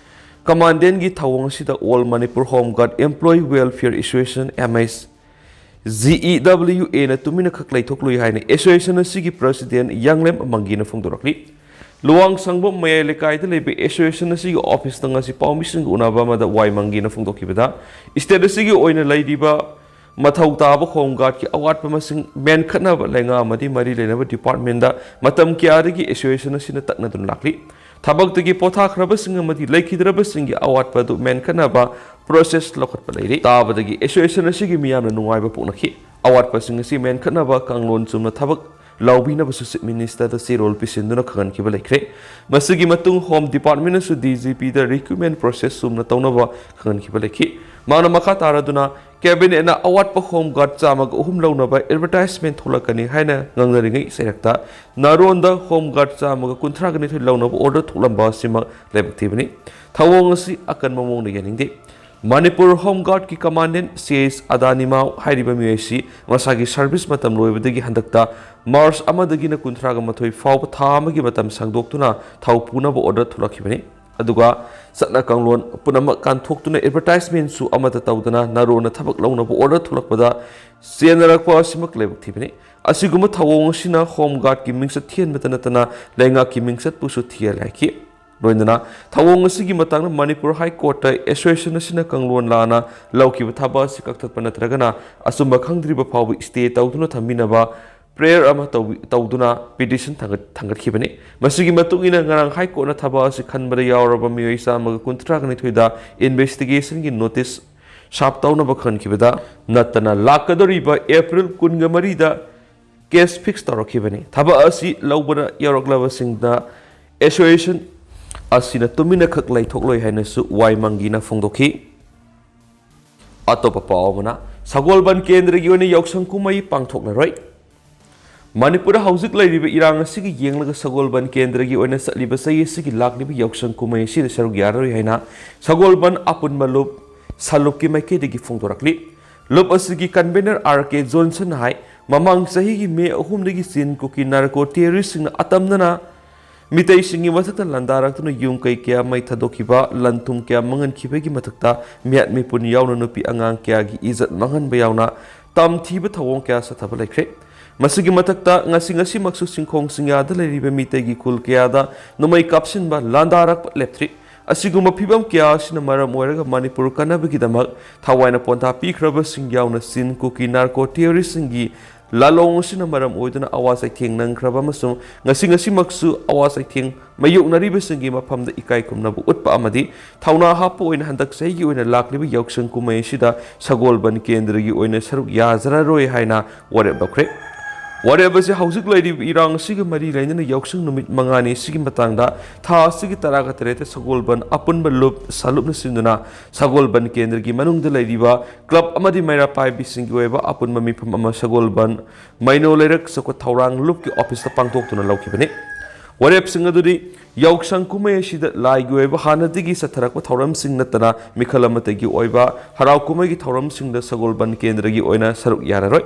ꯀꯃꯥꯟꯗꯦꯟꯒꯤ ꯊꯧꯑꯣꯡ ꯑꯁꯤꯗ All Manipur Home Guard Employee Welfare Association, M H G E W A ꯅ ꯇꯨꯃꯤꯟꯅ ꯈꯛ ꯂꯩꯊꯣꯛꯂꯣꯏ ꯍꯥꯏꯅ ꯑꯦꯁꯣꯁꯤꯌꯦꯁꯟ ꯑꯁꯤꯒꯤ ꯄ꯭ꯔꯁꯤꯗꯦꯟ ꯌꯥꯡꯂꯦꯝ ꯃꯪꯒꯤꯅ ꯐꯣꯡꯗꯣꯔꯛꯂꯤ꯫ ꯂꯨꯋꯥꯡ ꯁꯪꯕꯝ ꯃꯌꯥꯏ ꯂꯩꯀꯥꯏꯗ ꯂꯩꯕ ꯑꯦꯁꯣꯁꯤꯌꯦꯁꯟ ꯑꯁꯤꯒꯤ ꯑꯣꯐꯤꯁꯇ ꯉꯁꯤ ꯄꯥꯎꯃꯤꯁꯤꯡꯒ ꯎꯅꯕ ꯑꯃꯗ ꯋꯥꯏ ꯃꯪꯒꯤꯅ ꯐꯣꯡꯗꯣꯛꯈꯤꯕꯗ, ꯁ꯭ꯇꯦꯠ ꯑꯁꯤꯒꯤ ꯑꯣꯏꯅ ꯂꯩꯔꯤꯕ ꯃꯊꯧ ꯇꯥꯕ ꯍꯣꯝ ꯒꯥꯔꯗꯀꯤ ꯑꯋꯥꯠꯄ ꯃꯁꯤꯡ ꯃꯦꯟꯈꯠꯅꯕ ꯂꯩꯉꯥꯛ ꯑꯃꯗꯤ ꯃꯔꯤ ꯂꯩꯅꯕ ꯗꯤꯄꯥꯔꯠꯃꯦꯟꯗ ꯃꯇꯝ ꯀꯌꯥꯗꯒꯤ ꯑꯦꯁꯣꯁꯤꯌꯦꯁꯟ ꯑꯁꯤꯅ ꯇꯛꯅꯗꯨꯅ ꯂꯥꯛꯂꯤ꯫ ꯊꯕꯛꯇꯒꯤ ꯄꯣꯊꯥꯈ꯭ꯔꯕꯁꯤꯡ ꯑꯃꯗꯤ ꯂꯩꯈꯤꯗ꯭ꯔꯕꯁꯤꯡꯒꯤ ꯑꯋꯥꯠꯄ ꯑꯗꯨ ꯃꯦꯟꯈꯠꯅꯕ ꯄ꯭ꯔꯣꯁꯦꯁ ꯂꯧꯈꯠꯄ ꯂꯩꯔꯤ꯫ ꯇꯥꯕꯗꯒꯤ ꯑꯦꯁꯣꯁꯤꯌꯦꯁꯟ ꯑꯁꯤꯒꯤ ꯃꯤꯌꯥꯝꯅ ꯅꯨꯡꯉꯥꯏꯕ ꯄꯣꯛꯅꯈꯤ꯫ ꯑꯋꯥꯠꯄꯁꯤꯡ ꯑꯁꯤ ꯃꯦꯟꯈꯠꯅꯕ ꯀꯥꯡꯂꯣꯟ ꯆꯨꯝꯅ ꯊꯕꯛ ꯂꯧꯕꯤꯅꯕꯁꯨ Chief Minister ꯗ ꯆꯦꯔꯣꯜ ꯄꯤꯁꯤꯟꯗꯨꯅ ꯈꯪꯍꯟꯈꯤꯕ ꯂꯩꯈ꯭ꯔꯦ꯫ ꯃꯁꯤꯒꯤ ꯃꯇꯨꯡ Home Department ꯅꯁꯨ D G P ꯗ recruitment process ꯆꯨꯝꯅ ꯇꯧꯅꯕ ꯈꯪꯍꯟꯈꯤꯕ ꯂꯩꯈꯤ꯫ ꯃꯍꯥꯛꯅ ꯃꯈꯥ ꯇꯥꯔꯗꯨꯅ, Cabinet ꯅ ꯑꯋꯥꯠꯄ Home Guard ꯆꯥꯝꯃꯒ ꯑꯍꯨꯝ ꯂꯧꯅꯕ advertisement ꯊꯣꯛꯂꯛꯀꯅꯤ ꯍꯥꯏꯅ ꯉꯥꯡꯅꯔꯤꯉꯩ ꯆꯩꯔꯛꯇ ꯅꯥꯔꯣꯟꯗ Home Guard ꯆꯥꯝꯃꯒ ꯀꯨꯟꯊ꯭ꯔꯥꯒ ꯅꯤꯊꯣꯏ ꯂꯧꯅꯕ order ꯊꯣꯛꯂꯝꯕ ꯑꯁꯤꯃꯛ ꯂꯥꯏꯕꯛ ꯊꯤꯕꯅꯤ꯫ ꯊꯧꯑꯣꯡ ꯑꯁꯤ ꯑꯀꯟꯕ ꯃꯑꯣꯡꯗ ꯌꯥꯅꯤꯡꯗꯦ꯫ ꯃꯅꯤꯄꯨꯔ Home Guard ꯀꯤ Commandant C S ꯑꯗꯥꯅꯤꯃꯥꯎ ꯍꯥꯏꯔꯤꯕ ꯃꯤꯑꯣꯏ ꯑꯁꯤ ꯃꯁꯥꯒꯤ service ꯃꯇꯝ ꯂꯣꯏꯕꯗꯒꯤ ꯍꯟꯗꯛꯇ March ꯑꯃꯗꯒꯤꯅ ꯀꯨꯟꯊ꯭ꯔꯥꯒ ꯃꯥꯊꯣꯏ ꯐꯥꯎꯕ ꯊꯥ ꯑꯃꯒꯤ ꯃꯇꯝ ꯁꯥꯡꯗꯣꯛꯇꯨꯅ ꯊꯧ ꯄꯨꯅꯕ order ꯊꯣꯛꯂꯛꯈꯤꯕꯅꯤ꯫ ꯑꯗꯨꯒ ꯆꯠꯅ ꯀꯥꯡꯂꯣꯟ ꯄꯨꯝꯅꯃꯛ ꯀꯥꯟꯊꯣꯛꯇꯨꯅ advertisement ꯁꯨ ꯑꯃꯠꯇ ꯇꯧꯗꯅ ꯅꯥꯔꯣꯟꯅ ꯊꯕꯛ ꯂꯧꯅꯕ order ꯊꯣꯛꯂꯛꯄꯗ ꯆꯦꯟꯅꯔꯛꯄ ꯑꯁꯤꯃꯛ ꯂꯥꯏꯕꯛ ꯊꯤꯕꯅꯤ꯫ ꯑꯁꯤꯒꯨꯝꯕ ꯊꯧꯑꯣꯡ ꯑꯁꯤꯅ Home Guard ꯀꯤ ꯃꯤꯡꯆꯠ ꯊꯤꯍꯟꯕꯇ ꯅꯠꯇꯅ ꯂꯩꯉꯥꯛꯀꯤ ꯃꯤꯡꯆꯠꯄꯨꯁꯨ ꯊꯤꯍꯜꯂꯦ ꯍꯥꯏꯈꯤ꯫ ꯂꯣꯏꯅꯅ ꯊꯧꯑꯣꯡ ꯑꯁꯤꯒꯤ ꯃꯇꯥꯡꯗ ꯃꯅꯤꯄꯨꯔ High Court ꯇ association ꯑꯁꯤꯅ ꯀꯥꯡꯂꯣꯟ ꯂꯥꯟꯅ ꯂꯧꯈꯤꯕ ꯊꯕꯛ ꯑꯁꯤ ꯀꯛꯊꯠꯄ ꯅꯠꯇ꯭ꯔꯒꯅ ꯑꯆꯨꯝꯕ ꯈꯪꯗ꯭ꯔꯤꯕ ꯐꯥꯎꯕ stay ꯇꯧꯗꯨꯅ ꯊꯝꯕꯤꯅꯕ prayer ꯑꯃ ꯇꯧꯕꯤ-, ꯇꯧꯗꯨꯅ petition ꯊꯥꯡꯒꯠ-, ꯊꯥꯡꯒꯠꯈꯤꯕꯅꯤ꯫ ꯃꯁꯤꯒꯤ ꯃꯇꯨꯡ ꯏꯟꯅ ꯉꯔꯥꯡ High Court ꯅ ꯊꯕꯛ ꯑꯁꯤ ꯈꯟꯕꯗ ꯌꯥꯎꯔꯕ ꯃꯤꯑꯣꯏ ꯆꯥꯝꯃꯒ ꯀꯨꯟꯊ꯭ꯔꯥꯒ ꯅꯤꯊꯣꯏꯗ investigation ꯒꯤ notice serve ꯇꯧꯅꯕ ꯈꯪꯍꯟꯈꯤꯕꯗ ꯅꯠꯇꯅ ꯂꯥꯛꯀꯗꯧꯔꯤꯕ April ꯀꯨꯟꯒ ꯃꯔꯤꯗ case fix ꯇꯧꯔꯛꯈꯤꯕꯅꯤ꯫ ꯊꯕꯛ ꯑꯁꯤ ꯂꯧꯕꯗ ꯌꯥꯎꯔꯛꯂꯕꯁꯤꯡꯗ association ꯑꯁꯤꯅ ꯇꯨꯃꯤꯟꯅꯈꯛ ꯂꯩꯊꯣꯛꯂꯣꯏ ꯍꯥꯏꯅꯁꯨ ꯋꯥꯏꯃꯪꯒꯤꯅ ꯐꯣꯡꯗꯣꯛꯈꯤ꯫ ꯑꯇꯣꯞꯄ ꯄꯥꯎ ꯑꯃꯅ, ꯁꯒꯣꯜꯕꯟ ꯀꯦꯟꯗ꯭ꯔꯒꯤ ꯑꯣꯏꯅ ꯌꯥꯎꯁꯪ ꯀꯨꯝꯍꯩ ꯄꯥꯡꯊꯣꯛꯂꯔꯣꯏ꯫ ꯃꯅꯤꯄꯨꯔꯗ ꯍꯧꯖꯤꯛ ꯂꯩꯔꯤꯕ ꯏꯔꯥꯡ ꯑꯁꯤꯒꯤ ꯌꯦꯡꯂꯒ ꯁꯒꯣꯜꯕꯟ ꯀꯦꯟꯗ꯭ꯔꯒꯤ ꯑꯣꯏꯅ ꯆꯠꯂꯤꯕ ꯆꯍꯤ ꯑꯁꯤꯒꯤ ꯂꯥꯛꯂꯤꯕ ꯌꯥꯎꯁꯪ ꯀꯨꯝꯍꯩ ꯑꯁꯤꯗ ꯁꯔꯨꯛ ꯌꯥꯔꯔꯣꯏ ꯍꯥꯏꯅ ꯁꯒꯣꯜꯕꯟ ꯑꯄꯨꯟꯕ ꯂꯨꯞ ꯁꯂꯨꯞꯀꯤ ꯃꯥꯏꯀꯩꯗꯒꯤ ꯐꯣꯡꯗꯣꯔꯛꯂꯤ꯫ ꯂꯨꯞ ꯑꯁꯤꯒꯤ convener R K Johnson ꯅ ꯍꯥꯏ, ꯃꯃꯥꯡ ꯆꯍꯤꯒꯤ May ꯑꯍꯨꯝꯗꯒꯤ ꯆꯤꯟ ꯀꯨꯀꯤ narco terrorist ꯁꯤꯡꯅ ꯑꯇꯝꯅꯅ ꯃꯤꯇꯩꯁꯤꯡꯒꯤ ꯃꯊꯛꯇ ꯂꯥꯟꯗꯥꯔꯛꯇꯨꯅ ꯌꯨꯝ ꯀꯩ ꯀꯌꯥ ꯃꯩ ꯊꯥꯗꯣꯛꯈꯤꯕ, ꯂꯟ ꯊꯨꯝ ꯀꯌꯥ ꯃꯥꯡꯍꯟꯈꯤꯕꯒꯤ ꯃꯊꯛꯇ ꯃꯤꯌꯥꯠ ꯃꯤꯄꯨꯟ ꯌꯥꯎꯅ ꯅꯨꯄꯤ ꯑꯉꯥꯡ ꯀꯌꯥꯒꯤ ꯏꯖꯠ ꯃꯥꯡꯍꯟꯕ ꯌꯥꯎꯅ ꯇꯝꯊꯤꯕ ꯊꯧꯑꯣꯡ ꯀꯌꯥ ꯆꯠꯊꯕ ꯂꯩꯈ꯭ꯔꯦ꯫ ꯃꯁꯤꯒꯤ ꯃꯊꯛꯇ ꯉꯁꯤ, ꯉꯁꯤꯃꯛꯁꯨ ꯆꯤꯡꯈꯣꯡ ꯆꯤꯡꯌꯥꯗ ꯂꯩꯔꯤꯕ ꯃꯤꯇꯩꯒꯤ ꯈꯨꯜ ꯀꯌꯥꯗ ꯅꯣꯡꯃꯩ ꯀꯥꯞꯁꯤꯟꯕ, ꯂꯥꯟꯗꯥꯔꯛꯄ ꯂꯦꯞꯇ꯭ꯔꯤ꯫ ꯑꯁꯤꯒꯨꯝꯕ ꯐꯤꯕꯝ ꯀꯌꯥ ꯑꯁꯤꯅ ꯃꯔꯝ ꯑꯣꯏꯔꯒ ꯃꯅꯤꯄꯨꯔ ꯀꯟꯅꯕꯒꯤꯗꯃꯛ ꯊꯋꯥꯏꯅ ꯄꯣꯟꯊꯥ ꯄꯤꯈ꯭ꯔꯕꯁꯤꯡ ꯌꯥꯎꯅ ꯆꯤꯟ ꯀꯨꯀꯤ narco terrorist ꯁꯤꯡꯒꯤ ꯂꯥꯂꯣꯡ ꯑꯁꯤꯅ ꯃꯔꯝ ꯑꯣꯏꯗꯨꯅ ꯑꯋꯥ ꯆꯩꯊꯦꯡ ꯅꯪꯈ꯭ꯔꯕ ꯑꯃꯁꯨꯡ ꯉꯁꯤ, ꯉꯁꯤꯃꯛꯁꯨ ꯑꯋꯥ ꯆꯩꯊꯦꯡ ꯃꯥꯌꯣꯛꯅꯔꯤꯕꯁꯤꯡꯒꯤ ꯃꯐꯝꯗ ꯏꯀꯥꯏ ꯈꯨꯝꯅꯕ ꯎꯠꯄ ꯑꯃꯗꯤ ꯊꯧꯅꯥ ꯍꯥꯞꯄ ꯑꯣꯏꯅ ꯍꯟꯗꯛ ꯆꯍꯤꯒꯤ ꯑꯣꯏꯅ ꯂꯥꯛꯂꯤꯕ ꯌꯥꯎꯁꯪ ꯀꯨꯝꯍꯩ ꯑꯁꯤꯗ ꯁꯒꯣꯜꯕꯟ ꯀꯦꯟꯗ꯭ꯔꯒꯤ ꯑꯣꯏꯅ ꯁꯔꯨꯛ ꯌꯥꯖꯔꯔꯣꯏ ꯍꯥꯏꯅ ꯋꯥꯔꯦꯞ ꯂꯧꯈ꯭ꯔꯦ꯫ ꯋꯥꯔꯦꯞ ꯑꯁꯤ ꯍꯧꯖꯤꯛ ꯂꯩꯔꯤꯕ ꯏꯔꯥꯡ ꯑꯁꯤꯒ ꯃꯔꯤ ꯂꯩꯅꯅ ꯌꯥꯎꯁꯪ ꯅꯨꯃꯤꯠ ꯃꯉꯥꯅꯤ ꯑꯁꯤꯒꯤ ꯃꯇꯥꯡꯗ ꯊꯥ ꯑꯁꯤꯒꯤ ꯇꯔꯥꯒ ꯇꯔꯦꯠꯇ ꯁꯒꯣꯜꯕꯟ ꯑꯄꯨꯟꯕ ꯂꯨꯞ ꯁꯥꯂꯨꯞꯅ ꯁꯤꯟꯗꯨꯅ ꯁꯒꯣꯜꯕꯟ ꯀꯦꯟꯗ꯭ꯔꯒꯤ ꯃꯅꯨꯡꯗ ꯂꯩꯔꯤꯕ ꯀ꯭ꯂꯕ ꯑꯃꯗꯤ ꯃꯩꯔꯥ ꯄꯥꯏꯕꯤꯁꯤꯡꯒꯤ ꯑꯣꯏꯕ ꯑꯄꯨꯟꯕ ꯃꯤꯐꯝ ꯑꯃ ꯁꯒꯣꯜꯕꯟ ꯃꯩꯅꯣ ꯂꯩꯔꯛ ꯆꯥꯎꯈꯠ ꯊꯧꯔꯥꯡ ꯂꯨꯞꯀꯤ ꯑꯣꯐꯤꯁꯇ ꯄꯥꯡꯊꯣꯛꯇꯨꯅ ꯂꯧꯈꯤꯕꯅꯤ꯫ ꯋꯥꯔꯦꯞꯁꯤꯡ ꯑꯗꯨꯗꯤ ꯌꯥꯎꯁꯪ ꯀꯨꯝꯍꯩ ꯑꯁꯤꯗ ꯂꯥꯏꯒꯤ ꯑꯣꯏꯕ ꯍꯥꯟꯅꯗꯒꯤ ꯆꯠꯊꯔꯛꯄ ꯊꯧꯔꯝꯁꯤꯡ ꯅꯠꯇꯅ ꯃꯤꯈꯜ ꯑꯃꯠꯇꯒꯤ ꯑꯣꯏꯕ ꯍꯔꯥꯎ ꯀꯨꯝꯍꯩꯒꯤ ꯊꯧꯔꯝꯁꯤꯡꯗ ꯁꯒꯣꯜꯕꯟ ꯀꯦꯟꯗ꯭ꯔꯒꯤ ꯑꯣꯏꯅ ꯁꯔꯨꯛ ꯌꯥꯔꯔꯣꯏ꯫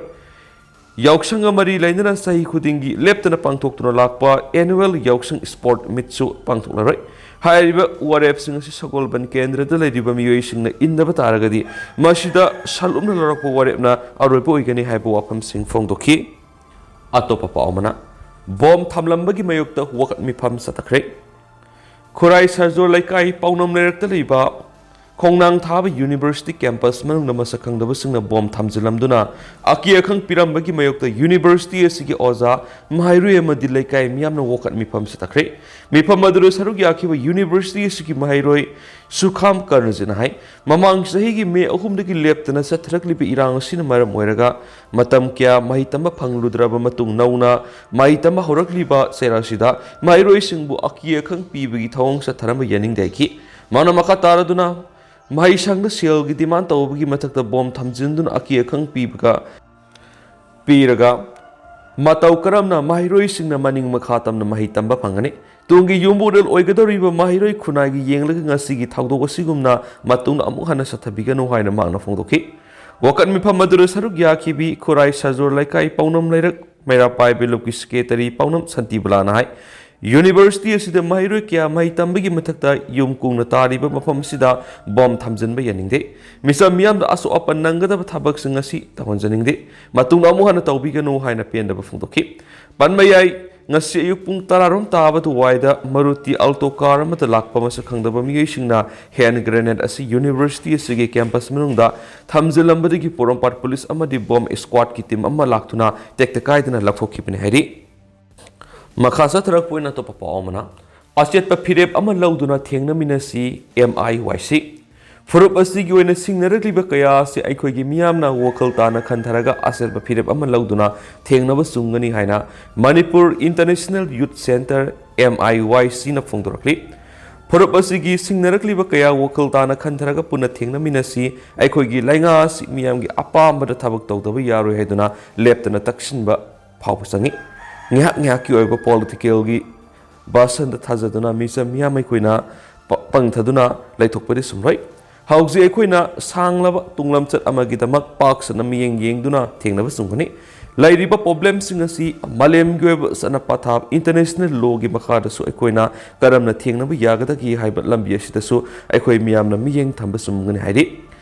ꯌꯥꯎꯁꯪꯒ ꯃꯔꯤ ꯂꯩꯅꯅ ꯆꯍꯤ ꯈꯨꯗꯤꯡꯒꯤ ꯂꯦꯞꯇꯅ ꯄꯥꯡꯊꯣꯛꯇꯨꯅ ꯂꯥꯛꯄ annual ꯌꯥꯎꯁꯪ sport meetꯁꯨ ꯄꯥꯡꯊꯣꯛꯂꯔꯣꯏ꯫ ꯍꯥꯏꯔꯤꯕ ꯋꯥꯔꯦꯞꯁꯤꯡ ꯑꯁꯤ ꯁꯒꯣꯜꯕꯟ ꯀꯦꯟꯗ꯭ꯔꯗ ꯂꯩꯔꯤꯕ ꯃꯤꯑꯣꯏꯁꯤꯡꯅ ꯏꯟꯗꯕ ꯇꯥꯔꯒꯗꯤ ꯃꯁꯤꯗ ꯁꯥꯂꯨꯞꯅ ꯂꯧꯔꯛꯄ ꯋꯥꯔꯦꯞꯅ ꯑꯔꯣꯏꯕ ꯑꯣꯏꯒꯅꯤ ꯍꯥꯏꯕ ꯋꯥꯐꯝꯁꯤꯡ ꯐꯣꯡꯗꯣꯛꯈꯤ꯫ ꯑꯇꯣꯞꯄ ꯄꯥꯎ ꯑꯃꯅ, ꯕꯣꯝ ꯊꯝꯂꯝꯕꯒꯤ ꯃꯥꯌꯣꯛꯇ ꯋꯥꯀꯠ ꯃꯤꯐꯝ ꯆꯠꯊꯈ꯭ꯔꯦ꯫ ꯈꯨꯔꯥꯏ ꯁꯔꯖꯣꯔ ꯂꯩꯀꯥꯏ ꯄꯥꯎꯅꯝ ꯂꯩꯔꯛꯇ ꯂꯩꯕ ꯈꯣꯡꯅꯥꯡ ꯊꯥꯕ ꯌꯨꯅꯤꯚꯔꯁꯤꯇꯤ ꯀꯦꯝꯄꯁ ꯃꯅꯨꯡꯗ ꯃꯁꯛ ꯈꯪꯗꯕꯁꯤꯡꯅ ꯕꯣꯝ ꯊꯝꯖꯤꯜꯂꯝꯗꯨꯅ ꯑꯀꯤ ꯑꯈꯪ ꯄꯤꯔꯝꯕꯒꯤ ꯃꯥꯌꯣꯛꯇ ꯌꯨꯅꯤꯚꯔꯁꯤꯇꯤ ꯑꯁꯤꯒꯤ ꯑꯣꯖꯥ, ꯃꯍꯩꯔꯣꯏ ꯑꯃꯗꯤ ꯂꯩꯀꯥꯏ ꯃꯤꯌꯥꯝꯅ ꯋꯥꯀꯠ ꯃꯤꯐꯝ ꯆꯠꯊꯈ꯭ꯔꯦ꯫ ꯃꯤꯐꯝ ꯑꯗꯨꯗ ꯁꯔꯨꯛ ꯌꯥꯈꯤꯕ ꯌꯨꯅꯤꯚꯔꯁꯤꯇꯤ ꯑꯁꯤꯒꯤ ꯃꯍꯩꯔꯣꯏ ꯁꯨꯈꯥꯝ ꯀꯔꯅꯖꯤꯠꯅ ꯍꯥꯏ, ꯃꯃꯥꯡ ꯆꯍꯤꯒꯤ ꯃꯦ ꯑꯍꯨꯝꯗꯒꯤ ꯂꯦꯞꯇꯅ ꯆꯠꯊꯔꯛꯂꯤꯕ ꯏꯔꯥꯡ ꯑꯁꯤꯅ ꯃꯔꯝ ꯑꯣꯏꯔꯒ ꯃꯇꯝ ꯀꯌꯥ ꯃꯍꯩ ꯇꯝꯕ ꯐꯪꯂꯨꯗ꯭ꯔꯕ ꯃꯇꯨꯡ ꯅꯧꯅ ꯃꯍꯩ ꯇꯝꯕ ꯍꯧꯔꯛꯂꯤꯕ ꯆꯩꯔꯥꯛ ꯑꯁꯤꯗ ꯃꯍꯩꯔꯣꯏꯁꯤꯡꯕꯨ ꯑꯀꯤ ꯑꯈꯪ ꯄꯤꯕꯒꯤ ꯊꯧꯑꯣꯡ ꯆꯠꯊꯔꯝꯕ ꯌꯥꯅꯤꯡꯗꯦ ꯍꯥꯏꯈꯤ꯫ ꯃꯥꯅ ꯃꯈꯥ ꯇꯥꯔꯗꯨꯅ ꯃꯍꯩꯁꯪꯗ ꯁꯦꯜꯒꯤ demand ꯇꯧꯕꯒꯤ ꯃꯊꯛꯇ ꯕꯣꯝ ꯊꯝꯖꯤꯟꯗꯨꯅ ꯑꯀꯤ ꯑꯈꯪ ꯄꯤꯕꯒ ꯄꯤꯔꯒ ꯃꯇꯧ ꯀꯔꯝꯅ ꯃꯍꯩꯔꯣꯏꯁꯤꯡꯅ ꯃꯅꯤꯡ ꯃꯈꯥ ꯇꯝꯅ ꯃꯍꯩ ꯇꯝꯕ ꯐꯪꯒꯅꯤ? ꯇꯨꯡꯒꯤ ꯌꯨꯝꯕꯨꯔꯦꯜ ꯑꯣꯏꯒꯗꯧꯔꯤꯕ ꯃꯍꯩꯔꯣꯏ ꯈꯨꯟꯅꯥꯏꯒꯤ ꯌꯦꯡꯂꯒ ꯉꯁꯤꯒꯤ ꯊꯧꯗꯣꯛ ꯑꯁꯤꯒꯨꯝꯅ ꯃꯇꯨꯡꯗ ꯑꯃꯨꯛ ꯍꯟꯅ ꯆꯠꯊꯕꯤꯒꯅꯨ ꯍꯥꯏꯅ ꯃꯍꯥꯛꯅ ꯐꯣꯡꯗꯣꯛꯈꯤ꯫ ꯋꯥꯀꯠ ꯃꯤꯐꯝ ꯑꯗꯨꯗ ꯁꯔꯨꯛ ꯌꯥꯈꯤꯕꯤ ꯈꯨꯔꯥꯏ ꯁꯖꯣꯔ ꯂꯩꯀꯥꯏ ꯄꯥꯎꯅꯝ ꯂꯩꯔꯛ ꯃꯩꯔꯥ ꯄꯥꯏꯕꯤ ꯂꯨꯞꯀꯤ ꯁꯦꯀ꯭ꯔꯦꯇꯔꯤ ꯄꯥꯎꯅꯝ ꯁꯥꯟꯇꯤꯕꯂꯥꯅ ꯍꯥꯏ, ꯌꯨꯅꯤꯚꯔꯁꯤꯇꯤ ꯑꯁꯤꯗ ꯃꯍꯩꯔꯣꯏ ꯀꯌꯥ ꯃꯍꯩ ꯇꯝꯕꯒꯤ ꯃꯊꯛꯇ ꯌꯨꯝ ꯀꯨꯡꯅ ꯇꯥꯔꯤꯕ ꯃꯐꯝ ꯑꯁꯤꯗ ꯕꯣꯝ ꯊꯝꯖꯤꯟꯕ ꯌꯥꯅꯤꯡꯗꯦ꯫ ꯃꯤꯆꯝ ꯃꯤꯌꯥꯝꯗ ꯑꯁꯣꯛ ꯑꯄꯟ ꯅꯪꯒꯗꯕ ꯊꯕꯛꯁꯤꯡ ꯑꯁꯤ ꯇꯧꯍꯟꯖꯅꯤꯡꯗꯦ꯫ ꯃꯇꯨꯡꯗ ꯑꯃꯨꯛ ꯍꯟꯅ ꯇꯧꯕꯤꯒꯅꯨ ꯍꯥꯏꯅ ꯄꯦꯟꯗꯕ ꯐꯣꯡꯗꯣꯛꯈꯤ꯫ ꯄꯟꯕ ꯌꯥꯏ, ꯉꯁꯤ ꯑꯌꯨꯛ ꯄꯨꯡ ꯇꯔꯥꯔꯣꯝ ꯇꯥꯕ ꯑꯗꯨꯋꯥꯏꯗ ꯃꯔꯨꯇꯤ ꯑꯜꯇꯣ ꯀꯥꯔ ꯑꯃꯗ ꯂꯥꯛꯄ ꯃꯁꯛ ꯈꯪꯗꯕ ꯃꯤꯑꯣꯏꯁꯤꯡꯅ ꯍꯦꯟ ꯒ꯭ꯔꯦꯅꯦꯗ ꯑꯁꯤ ꯌꯨꯅꯤꯚꯔꯁꯤꯇꯤ ꯑꯁꯤꯒꯤ ꯀꯦꯝꯄꯁ ꯃꯅꯨꯡꯗ ꯊꯝꯖꯤꯜꯂꯝꯕꯗꯒꯤ ꯄꯣꯔꯣꯝꯄꯥꯠ ꯄꯨꯂꯤꯁ ꯑꯃꯗꯤ ꯕꯣꯝ ꯁ꯭ꯀ꯭ꯋꯥꯗꯀꯤ ꯇꯤꯝ ꯑꯃ ꯂꯥꯛꯇꯨꯅ ꯇꯦꯛꯇ ꯀꯥꯏꯗꯅ ꯂꯧꯊꯣꯛꯈꯤꯕꯅꯤ ꯍꯥꯏꯔꯤ꯫ ꯃꯈꯥ ꯆꯠꯊꯔꯛꯄ ꯑꯣꯏꯅ ꯑꯇꯣꯞꯄ ꯄꯥꯎ ꯑꯃꯅ, ꯑꯆꯦꯠꯄ ꯐꯤꯔꯦꯞ ꯑꯃ ꯂꯧꯗꯨꯅ ꯊꯦꯡꯅꯃꯤꯟꯅꯁꯤ, ꯑꯦꯝ ꯑꯥꯏ ꯋꯥꯏ ꯁꯤ꯫ ꯐꯨꯔꯨꯞ ꯑꯁꯤꯒꯤ ꯑꯣꯏꯅ ꯁꯤꯡꯅꯔꯛꯂꯤꯕ ꯀꯌꯥ ꯑꯁꯤ ꯑꯩꯈꯣꯏꯒꯤ ꯃꯤꯌꯥꯝꯅ ꯋꯥꯈꯜ ꯇꯥꯅ ꯈꯟꯊꯔꯒ ꯑꯆꯦꯠꯄ ꯐꯤꯔꯦꯞ ꯑꯃ ꯂꯧꯗꯨꯅ ꯊꯦꯡꯅꯕ ꯆꯨꯝꯒꯅꯤ ꯍꯥꯏꯅ ꯃꯅꯤꯄꯨꯔ ꯏꯟꯇꯔꯅꯦꯁꯅꯦꯜ ꯌꯨꯠ ꯁꯦꯟꯇꯔ, ꯑꯦꯝ ꯑꯥꯏ ꯋꯥꯏ ꯁꯤꯅ ꯐꯣꯡꯗꯣꯔꯛꯂꯤ꯫ ꯐꯨꯔꯨꯞ ꯑꯁꯤꯒꯤ ꯁꯤꯡꯅꯔꯛꯂꯤꯕ ꯀꯌꯥ ꯋꯥꯈꯜ ꯇꯥꯅ ꯈꯟꯊꯔꯒ ꯄꯨꯟꯅ ꯊꯦꯡꯅꯃꯤꯟꯅꯁꯤ, ꯑꯩꯈꯣꯏꯒꯤ ꯂꯩꯉꯥꯛ ꯑꯁꯤ ꯃꯤꯌꯥꯝꯒꯤ ꯑꯄꯥꯝꯕꯗ ꯊꯕꯛ ꯇꯧꯗꯕ ꯌꯥꯔꯣꯏ ꯍꯥꯏꯗꯨꯅ ꯂꯦꯞꯇꯅ ꯇꯛꯁꯤꯟꯕ ꯐꯥꯎꯕ ꯆꯪꯏ꯫ ꯉꯥꯏꯍꯥꯛ ꯉꯥꯏꯍꯥꯛꯀꯤ ꯑꯣꯏꯕ ꯄꯣꯂꯤꯇꯤꯀꯦꯜꯒꯤ ꯚꯥꯁꯟꯗ ꯊꯥꯖꯗꯨꯅ ꯃꯤꯆꯝ ꯃꯤꯌꯥꯝ ꯑꯩꯈꯣꯏꯅ ꯄ-, ꯄꯪꯊꯗꯨꯅ ꯂꯩꯊꯣꯛꯄꯗꯤ ꯁꯨꯝꯂꯣꯏ꯫ ꯍꯧꯖꯤꯛ ꯑꯩꯈꯣꯏꯅ ꯁꯥꯡꯂꯕ ꯇꯨꯡꯂꯝꯆꯠ ꯑꯃꯒꯤꯗꯃꯛ ꯄꯥꯛ ꯁꯟꯅ ꯃꯤꯠꯌꯦꯡ ꯌꯦꯡꯗꯨꯅ ꯊꯦꯡꯅꯕ ꯆꯨꯝꯒꯅꯤ꯫ ꯂꯩꯔꯤꯕ ꯄ꯭ꯔꯣꯕ꯭ꯂꯦꯝꯁꯤꯡ ꯑꯁꯤ ꯃꯥꯂꯦꯝꯒꯤ ꯑꯣꯏꯕ ꯆꯠꯅ ꯄꯊꯥꯞ, ꯏꯟꯇꯔꯅꯦꯁꯅꯦꯜ ꯂꯣꯒꯤ ꯃꯈꯥꯗꯁꯨ ꯑꯩꯈꯣꯏꯅ ꯀꯔꯝꯅ ꯊꯦꯡꯅꯕ ꯌꯥꯒꯗꯒꯦ ꯍꯥꯏꯕ ꯂꯝꯕꯤ ꯑꯁꯤꯗꯁꯨ ꯑꯩꯈꯣꯏ ꯃꯤꯌꯥꯝꯅ ꯃꯤꯠꯌꯦꯡ ꯊꯝꯕ ꯆꯨꯝꯒꯅꯤ ꯍꯥꯏꯔꯤ꯫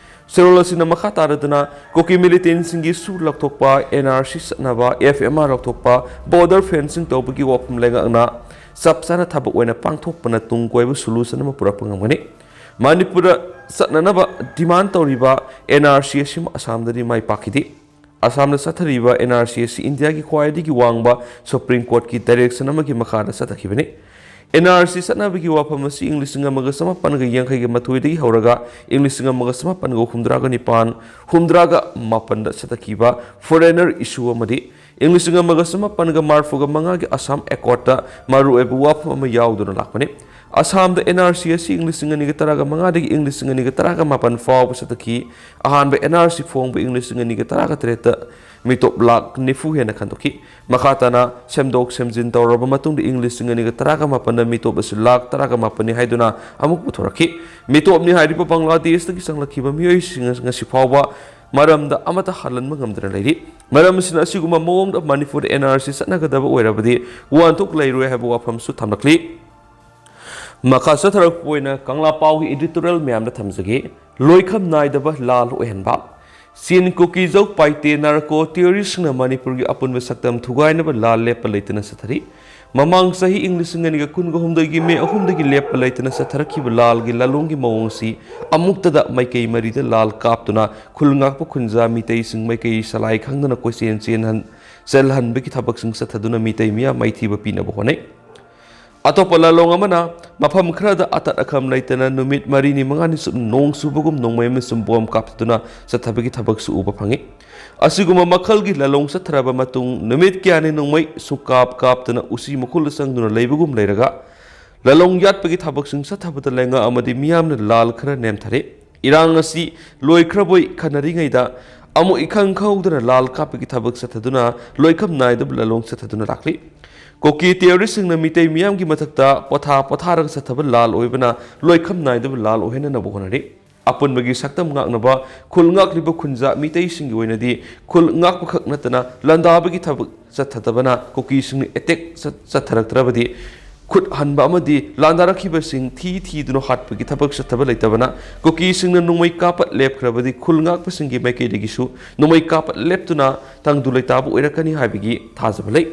ꯆꯦꯔꯣꯜ ꯑꯁꯤꯅ ꯃꯈꯥ ꯇꯥꯔꯗꯨꯅ ꯀꯨꯀꯤ ꯃꯤꯂꯤꯇꯦꯟꯁꯤꯡꯒꯤ ꯁꯨ ꯂꯧꯊꯣꯛꯄ, ꯑꯦꯟ ꯑꯥꯔ ꯁꯤ ꯆꯠꯅꯕ, ꯑꯦꯐ ꯑꯦꯝ ꯑꯥꯔ ꯂꯧꯊꯣꯛꯄ, ꯕꯣꯔꯗꯔ ꯐꯦꯟꯁꯤꯡ ꯇꯧꯕꯒꯤ ꯋꯥꯐꯝ ꯂꯩꯉꯥꯛꯅ ꯆꯞ ꯆꯥꯅ ꯊꯕꯛ ꯑꯣꯏꯅ ꯄꯥꯡꯊꯣꯛꯄꯅ ꯇꯨꯡ ꯀꯣꯏꯕ ꯁꯣꯂꯨꯁꯟ ꯑꯃ ꯄꯨꯔꯛꯄ ꯉꯝꯒꯅꯤ꯫ ꯃꯅꯤꯄꯨꯔꯗ ꯆꯠꯅꯅꯕ ꯗꯤꯃꯥꯟ ꯇꯧꯔꯤꯕ ꯑꯦꯟ ꯑꯥꯔ ꯁꯤ ꯑꯁꯤ ꯑꯁꯥꯝꯗꯗꯤ ꯃꯥꯏ ꯄꯥꯛꯈꯤꯗꯦ꯫ ꯑꯁꯥꯝꯗ ꯆꯠꯊꯔꯤꯕ ꯑꯦꯟ ꯑꯥꯔ ꯁꯤ ꯑꯁꯤ ꯏꯟꯗꯤꯌꯥꯒꯤ ꯈ꯭ꯋꯥꯏꯗꯒꯤ ꯋꯥꯡꯕ ꯁꯨꯄ꯭ꯔꯤꯝ ꯀꯣꯔꯠꯀꯤ ꯗꯥꯏꯔꯦꯛꯁꯟ ꯑꯃꯒꯤ ꯃꯈꯥꯗ ꯆꯠꯊꯈꯤꯕꯅꯤ꯫ ꯑꯦꯟ ꯑꯥꯔ ꯁꯤ ꯆꯠꯅꯕꯒꯤ ꯋꯥꯐꯝ ꯑꯁꯤ ꯏꯪ ꯂꯤꯁꯤꯡ ꯑꯃꯒ ꯆꯃꯥꯄꯟꯒ ꯌꯥꯡꯈꯩꯒ ꯃꯥꯊꯣꯏꯗꯒꯤ ꯍꯧꯔꯒ ꯏꯪ ꯂꯤꯁꯤꯡ ꯑꯃꯒ ꯆꯃꯥꯄꯟꯒ ꯍꯨꯝꯗ꯭ꯔꯥꯒ ꯅꯤꯄꯥꯟ, ꯍꯨꯝꯗ꯭ꯔꯥꯒ ꯃꯥꯄꯟꯗ ꯆꯠꯊꯈꯤꯕ ꯐꯣꯔꯦꯅꯔ ꯏꯁꯨ ꯑꯃꯗꯤ ꯏꯪ ꯂꯤꯁꯤꯡ ꯑꯃꯒ ꯆꯃꯥꯄꯟꯒ ꯃꯔꯤꯐꯨꯒ ꯃꯉꯥꯒꯤ ꯑꯁꯥꯝ ꯑꯦꯀꯣꯔꯗꯇ ꯃꯔꯨꯑꯣꯏꯕ ꯋꯥꯐꯝ ꯑꯃ ꯌꯥꯎꯗꯨꯅ ꯂꯥꯛꯄꯅꯤ꯫ ꯑꯁꯥꯝꯗ ꯑꯦꯟ ꯑꯥꯔ ꯁꯤ ꯑꯁꯤ ꯏꯪ ꯂꯤꯁꯤꯡ ꯑꯅꯤꯒ ꯇꯔꯥꯒ ꯃꯉꯥꯗꯒꯤ ꯏꯪ ꯂꯤꯁꯤꯡ ꯑꯅꯤꯒ ꯇꯔꯥꯒ ꯃꯥꯄꯟ ꯐꯥꯎꯕ ꯆꯠꯊꯈꯤ꯫ ꯑꯍꯥꯟꯕ ꯑꯦꯟ ꯑꯥꯔ ꯁꯤ ꯐꯣꯡꯕ ꯏꯪ ꯂꯤꯁꯤꯡ ꯑꯅꯤꯒ ꯇꯔꯥꯒ ꯇꯔꯦꯠꯇ ꯃꯤꯇꯣꯞ ꯂꯥꯈ ꯅꯤꯐꯨ ꯍꯦꯟꯅ ꯈꯟꯗꯣꯛꯈꯤ꯫ ꯃꯈꯥ ꯇꯥꯅ ꯁꯦꯝꯗꯣꯛ ꯁꯦꯝꯖꯤꯟ ꯇꯧꯔꯕ ꯃꯇꯨꯡꯗ ꯏꯪ ꯂꯤꯁꯤꯡ ꯑꯅꯤꯒ ꯇꯔꯥꯒ ꯃꯥꯄꯟꯗ ꯃꯤꯇꯣꯞ ꯑꯁꯤ ꯂꯥꯈ ꯇꯔꯥꯒ ꯃꯥꯄꯟꯅꯤ ꯍꯥꯏꯗꯨꯅ ꯑꯃꯨꯛ ꯄꯨꯊꯣꯔꯛꯈꯤ꯫ ꯃꯤꯇꯣꯞꯅꯤ ꯍꯥꯏꯔꯤꯕ ꯕꯪꯒ꯭ꯂꯥꯗꯦꯁꯇꯒꯤ ꯆꯪꯂꯛꯈꯤꯕ ꯃꯤꯑꯣꯏꯁꯤꯡ ꯉꯁꯤ ꯐꯥꯎꯕ ꯃꯔꯝꯗ ꯑꯃꯠꯇ ꯍꯜꯍꯟꯕ ꯉꯝꯗꯅ ꯂꯩꯔꯤ꯫ ꯃꯔꯝ ꯑꯁꯤꯅ ꯑꯁꯤꯒꯨꯝꯕ ꯃꯑꯣꯡꯗ ꯃꯅꯤꯄꯨꯔꯗ ꯑꯦꯟ ꯑꯥꯔ ꯁꯤ ꯆꯠꯅꯒꯗꯕ ꯑꯣꯏꯔꯕꯗꯤ ꯋꯥꯍꯟꯊꯣꯛ ꯂꯩꯔꯣꯏ ꯍꯥꯏꯕ ꯋꯥꯐꯝꯁꯨ ꯊꯝꯂꯛꯂꯤ꯫ ꯃꯈꯥ ꯆꯠꯊꯔꯛꯄ ꯑꯣꯏꯅ ꯀꯪꯂꯥ ꯄꯥꯎꯒꯤ editorial ꯃꯌꯥꯝꯗ ꯊꯝꯖꯒꯦ꯫ ꯂꯣꯏꯈꯝ ꯅꯥꯏꯗꯕ ꯂꯥꯜ ꯑꯣꯏꯍꯟꯕ꯫ ꯆꯤꯟ ꯀꯨꯀꯤ ꯖꯧ ꯄꯥꯏꯇꯦ ꯅꯥꯔꯀꯣ ꯇꯦꯔꯣꯔꯤꯁꯁꯤꯡꯅ ꯃꯅꯤꯄꯨꯔꯒꯤ ꯑꯄꯨꯟꯕ ꯁꯛꯇꯝ ꯊꯨꯒꯥꯏꯅꯕ ꯂꯥꯜ ꯂꯦꯞꯄ ꯂꯩꯇꯅ ꯆꯠꯊꯔꯤ꯫ ꯃꯃꯥꯡ ꯆꯍꯤ ꯏꯪ ꯂꯤꯁꯤꯡ ꯑꯅꯤꯒ ꯀꯨꯟꯒ ꯍꯨꯝꯗꯣꯏꯒꯤ ꯃꯦ ꯑꯍꯨꯝꯗꯒꯤ ꯂꯦꯞꯄ ꯂꯩꯇꯅ ꯆꯠꯊꯔꯛꯈꯤꯕ ꯂꯥꯜꯒꯤ ꯂꯥꯂꯣꯡꯒꯤ ꯃꯑꯣꯡ ꯑꯁꯤ ꯑꯃꯨꯛꯇꯗ ꯃꯥꯏꯀꯩ ꯃꯔꯤꯗ ꯂꯥꯜ ꯀꯥꯞꯇꯨꯅ ꯈꯨꯜ ꯉꯥꯛꯄ ꯈꯨꯟꯖꯥ ꯃꯤꯇꯩꯁꯤꯡ ꯃꯥꯏꯀꯩ ꯁꯂꯥꯏ ꯈꯪꯗꯅ ꯀꯣꯏꯆꯦꯟ ꯆꯦꯟꯍꯟ-, ꯆꯦꯜꯍꯟꯕꯒꯤ ꯊꯕꯛꯁꯤꯡ ꯆꯠꯊꯗꯨꯅ ꯃꯤꯇꯩ ꯃꯤꯌꯥꯝ ꯃꯥꯏꯊꯤꯕ ꯄꯤꯅꯕ ꯍꯣꯠꯅꯩ꯫ ꯑꯇꯣꯞꯄ ꯂꯥꯂꯣꯡ ꯑꯃꯅ ꯃꯐꯝ ꯈꯔꯗ ꯑꯇꯠ ꯑꯈꯝ ꯂꯩꯇꯅ ꯅꯨꯃꯤꯠ ꯃꯔꯤꯅꯤ ꯃꯉꯥꯅꯤ ꯁꯨꯝ ꯅꯣꯡ ꯆꯨꯕꯒꯨꯝ ꯅꯣꯡꯃꯩ ꯑꯃꯁꯨꯡ ꯕꯣꯝ ꯀꯥꯞꯇꯨꯅ ꯆꯠꯊꯕꯒꯤ ꯊꯕꯛꯁꯨ ꯎꯕ ꯐꯪꯉꯤ꯫ ꯑꯁꯤꯒꯨꯝꯕ ꯃꯈꯜꯒꯤ ꯂꯥꯂꯣꯡ ꯆꯠꯊꯔꯕ ꯃꯇꯨꯡ ꯅꯨꯃꯤꯠ ꯀꯌꯥꯅꯤ ꯅꯣꯡꯃꯩ ꯁꯨꯡꯀꯥꯞ ꯀꯥꯞꯇꯅ ꯎꯆꯤ ꯃꯈꯨꯜꯗ ꯆꯪꯗꯨꯅ ꯂꯩꯕꯒꯨꯝ ꯂꯩꯔꯒ ꯂꯥꯂꯣꯡ ꯌꯥꯠꯄꯒꯤ ꯊꯕꯛꯁꯤꯡ ꯆꯠꯊꯕꯗ ꯂꯩꯉꯥꯛ ꯑꯃꯗꯤ ꯃꯤꯌꯥꯝꯅ ꯂꯥꯜ ꯈꯔ ꯅꯦꯝꯊꯔꯦ꯫ ꯏꯔꯥꯡ ꯑꯁꯤ ꯂꯣꯏꯈ꯭ꯔꯕꯣꯏ ꯈꯟꯅꯔꯤꯉꯩꯗ ꯑꯃꯨꯛ ꯏꯈꯪ ꯈꯪꯍꯧꯗꯅ ꯂꯥꯜ ꯀꯥꯞꯄꯒꯤ ꯊꯕꯛ ꯆꯠꯊꯗꯨꯅ ꯂꯣꯏꯈꯝ ꯅꯥꯏꯗꯕ ꯂꯥꯂꯣꯡ ꯆꯠꯊꯗꯨꯅ ꯂꯥꯛꯂꯤ꯫ ꯀꯨꯀꯤ ꯇꯦꯔꯣꯔꯤꯁꯁꯤꯡꯅ ꯃꯤꯇꯩ ꯃꯤꯌꯥꯝꯒꯤ ꯃꯊꯛꯇ ꯄꯣꯊꯥ ꯄꯣꯊꯥꯔꯒ ꯆꯠꯊꯕ ꯂꯥꯜ ꯑꯣꯏꯕꯅ ꯂꯣꯏꯈꯝ ꯅꯥꯏꯗꯕ ꯂꯥꯜ ꯑꯣꯏꯍꯟꯅꯅꯕ ꯍꯣꯠꯅꯔꯤ꯫ ꯑꯄꯨꯟꯕꯒꯤ ꯁꯛꯇꯝ ꯉꯥꯛꯅꯕ ꯈꯨꯜ ꯉꯥꯛꯂꯤꯕ ꯈꯨꯟꯖꯥ ꯃꯤꯇꯩꯁꯤꯡꯒꯤ ꯑꯣꯏꯅꯗꯤ ꯈꯨꯜ ꯉꯥꯛꯄꯈꯛ ꯅꯠꯇꯅ ꯂꯥꯟꯗꯥꯕꯒꯤ ꯊꯕꯛ ꯆꯠꯊꯗꯕꯅ ꯀꯨꯀꯤꯁꯤꯡꯅ ꯑꯦꯇꯦꯛ ꯆꯠ-, ꯆꯠꯊꯔꯛꯇ꯭ꯔꯕꯗꯤ ꯈꯨꯠ ꯍꯟꯕ ꯑꯃꯗꯤ ꯂꯥꯟꯗꯥꯔꯛꯈꯤꯕꯁꯤꯡ ꯊꯤ ꯊꯤꯗꯨꯅ ꯍꯥꯠꯄꯒꯤ ꯊꯕꯛ ꯆꯠꯊꯕ ꯂꯩꯇꯕꯅ ꯀꯨꯀꯤꯁꯤꯡꯅ ꯅꯣꯡꯃꯩ ꯀꯥꯞꯄ ꯂꯦꯞꯈ꯭ꯔꯕꯗꯤ ꯈꯨꯜ ꯉꯥꯛꯄꯁꯤꯡꯒꯤ ꯃꯥꯏꯀꯩꯗꯒꯤꯁꯨ ꯅꯣꯡꯃꯩ ꯀꯥꯞꯄ ꯂꯦꯞꯇꯨꯅ ꯇꯪꯗꯨ ꯂꯩꯇꯥꯕ ꯑꯣꯏꯔꯛꯀꯅꯤ ꯍꯥꯏꯕꯒꯤ ꯊꯥꯖꯕ ꯂꯩ꯫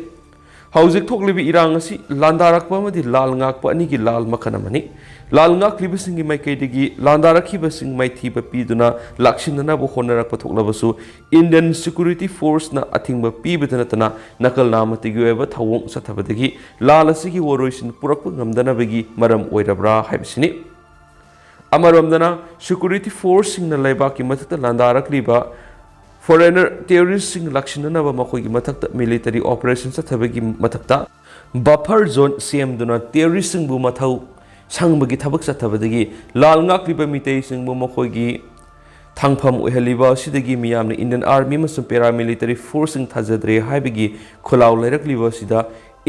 ꯍꯧꯖꯤꯛ ꯊꯣꯛꯂꯤꯕ ꯏꯔꯥꯡ ꯑꯁꯤ ꯂꯥꯟꯗꯥꯔꯛꯄ ꯑꯃꯗꯤ ꯂꯥꯜ ꯉꯥꯛꯄ ꯑꯅꯤꯒꯤ ꯂꯥꯜ ꯃꯈꯜ ꯑꯃꯅꯤ꯫ ꯂꯥꯜ ꯉꯥꯛꯂꯤꯕꯁꯤꯡꯒꯤ ꯃꯥꯏꯀꯩꯗꯒꯤ ꯂꯥꯟꯗꯥꯔꯛꯈꯤꯕꯁꯤꯡ ꯃꯥꯏꯊꯤꯕ ꯄꯤꯗꯨꯅ ꯂꯥꯛꯁꯤꯟꯅꯅꯕ ꯍꯣꯠꯅꯔꯛꯄ ꯊꯣꯛꯂꯕꯁꯨ Indian Security Forceꯅ ꯑꯊꯤꯡꯕ ꯄꯤꯕꯗ ꯅꯠꯇꯅ ꯅꯥꯀꯜ ꯅꯥꯃꯠꯇꯒꯤ ꯑꯣꯏꯕ ꯊꯧꯑꯣꯡ ꯆꯠꯊꯕꯗꯒꯤ ꯂꯥꯜ ꯑꯁꯤꯒꯤ ꯋꯥꯔꯣꯏꯁꯤꯟ ꯄꯨꯔꯛꯄ ꯉꯝꯗꯅꯕꯒꯤ ꯃꯔꯝ ꯑꯣꯏꯔꯕ꯭ꯔꯥ ꯍꯥꯏꯕꯁꯤꯅꯤ꯫ ꯑꯃꯔꯣꯝꯗꯅ Security Forceꯁꯤꯡꯅ ꯂꯩꯕꯥꯛꯀꯤ ꯃꯊꯛꯇ ꯂꯥꯟꯗꯥꯔꯛꯂꯤꯕ foreigner terroristꯁꯤꯡ ꯂꯥꯛꯁꯤꯟꯅꯅꯕ ꯃꯈꯣꯏꯒꯤ ꯃꯊꯛꯇ military operation ꯆꯠꯊꯕꯒꯤ ꯃꯊꯛꯇ buffer zone ꯁꯦꯝꯗꯨꯅ terroristꯁꯤꯡꯕꯨ ꯃꯊꯧ ꯁꯪꯕꯒꯤ ꯊꯕꯛ ꯆꯠꯊꯕꯗꯒꯤ ꯂꯥꯜ ꯉꯥꯛꯂꯤꯕ ꯃꯤꯇꯩꯁꯤꯡꯕꯨ ꯃꯈꯣꯏꯒꯤ ꯊꯥꯡꯐꯝ ꯑꯣꯏꯍꯜꯂꯤꯕ ꯑꯁꯤꯗꯒꯤ ꯃꯤꯌꯥꯝꯅ Indian Army ꯑꯃꯁꯨꯡ paramilitary forceꯁꯤꯡ ꯊꯥꯖꯗ꯭ꯔꯦ ꯍꯥꯏꯕꯒꯤ ꯈꯣꯜꯂꯥꯎ ꯂꯩꯔꯛꯂꯤꯕ ꯑꯁꯤꯗ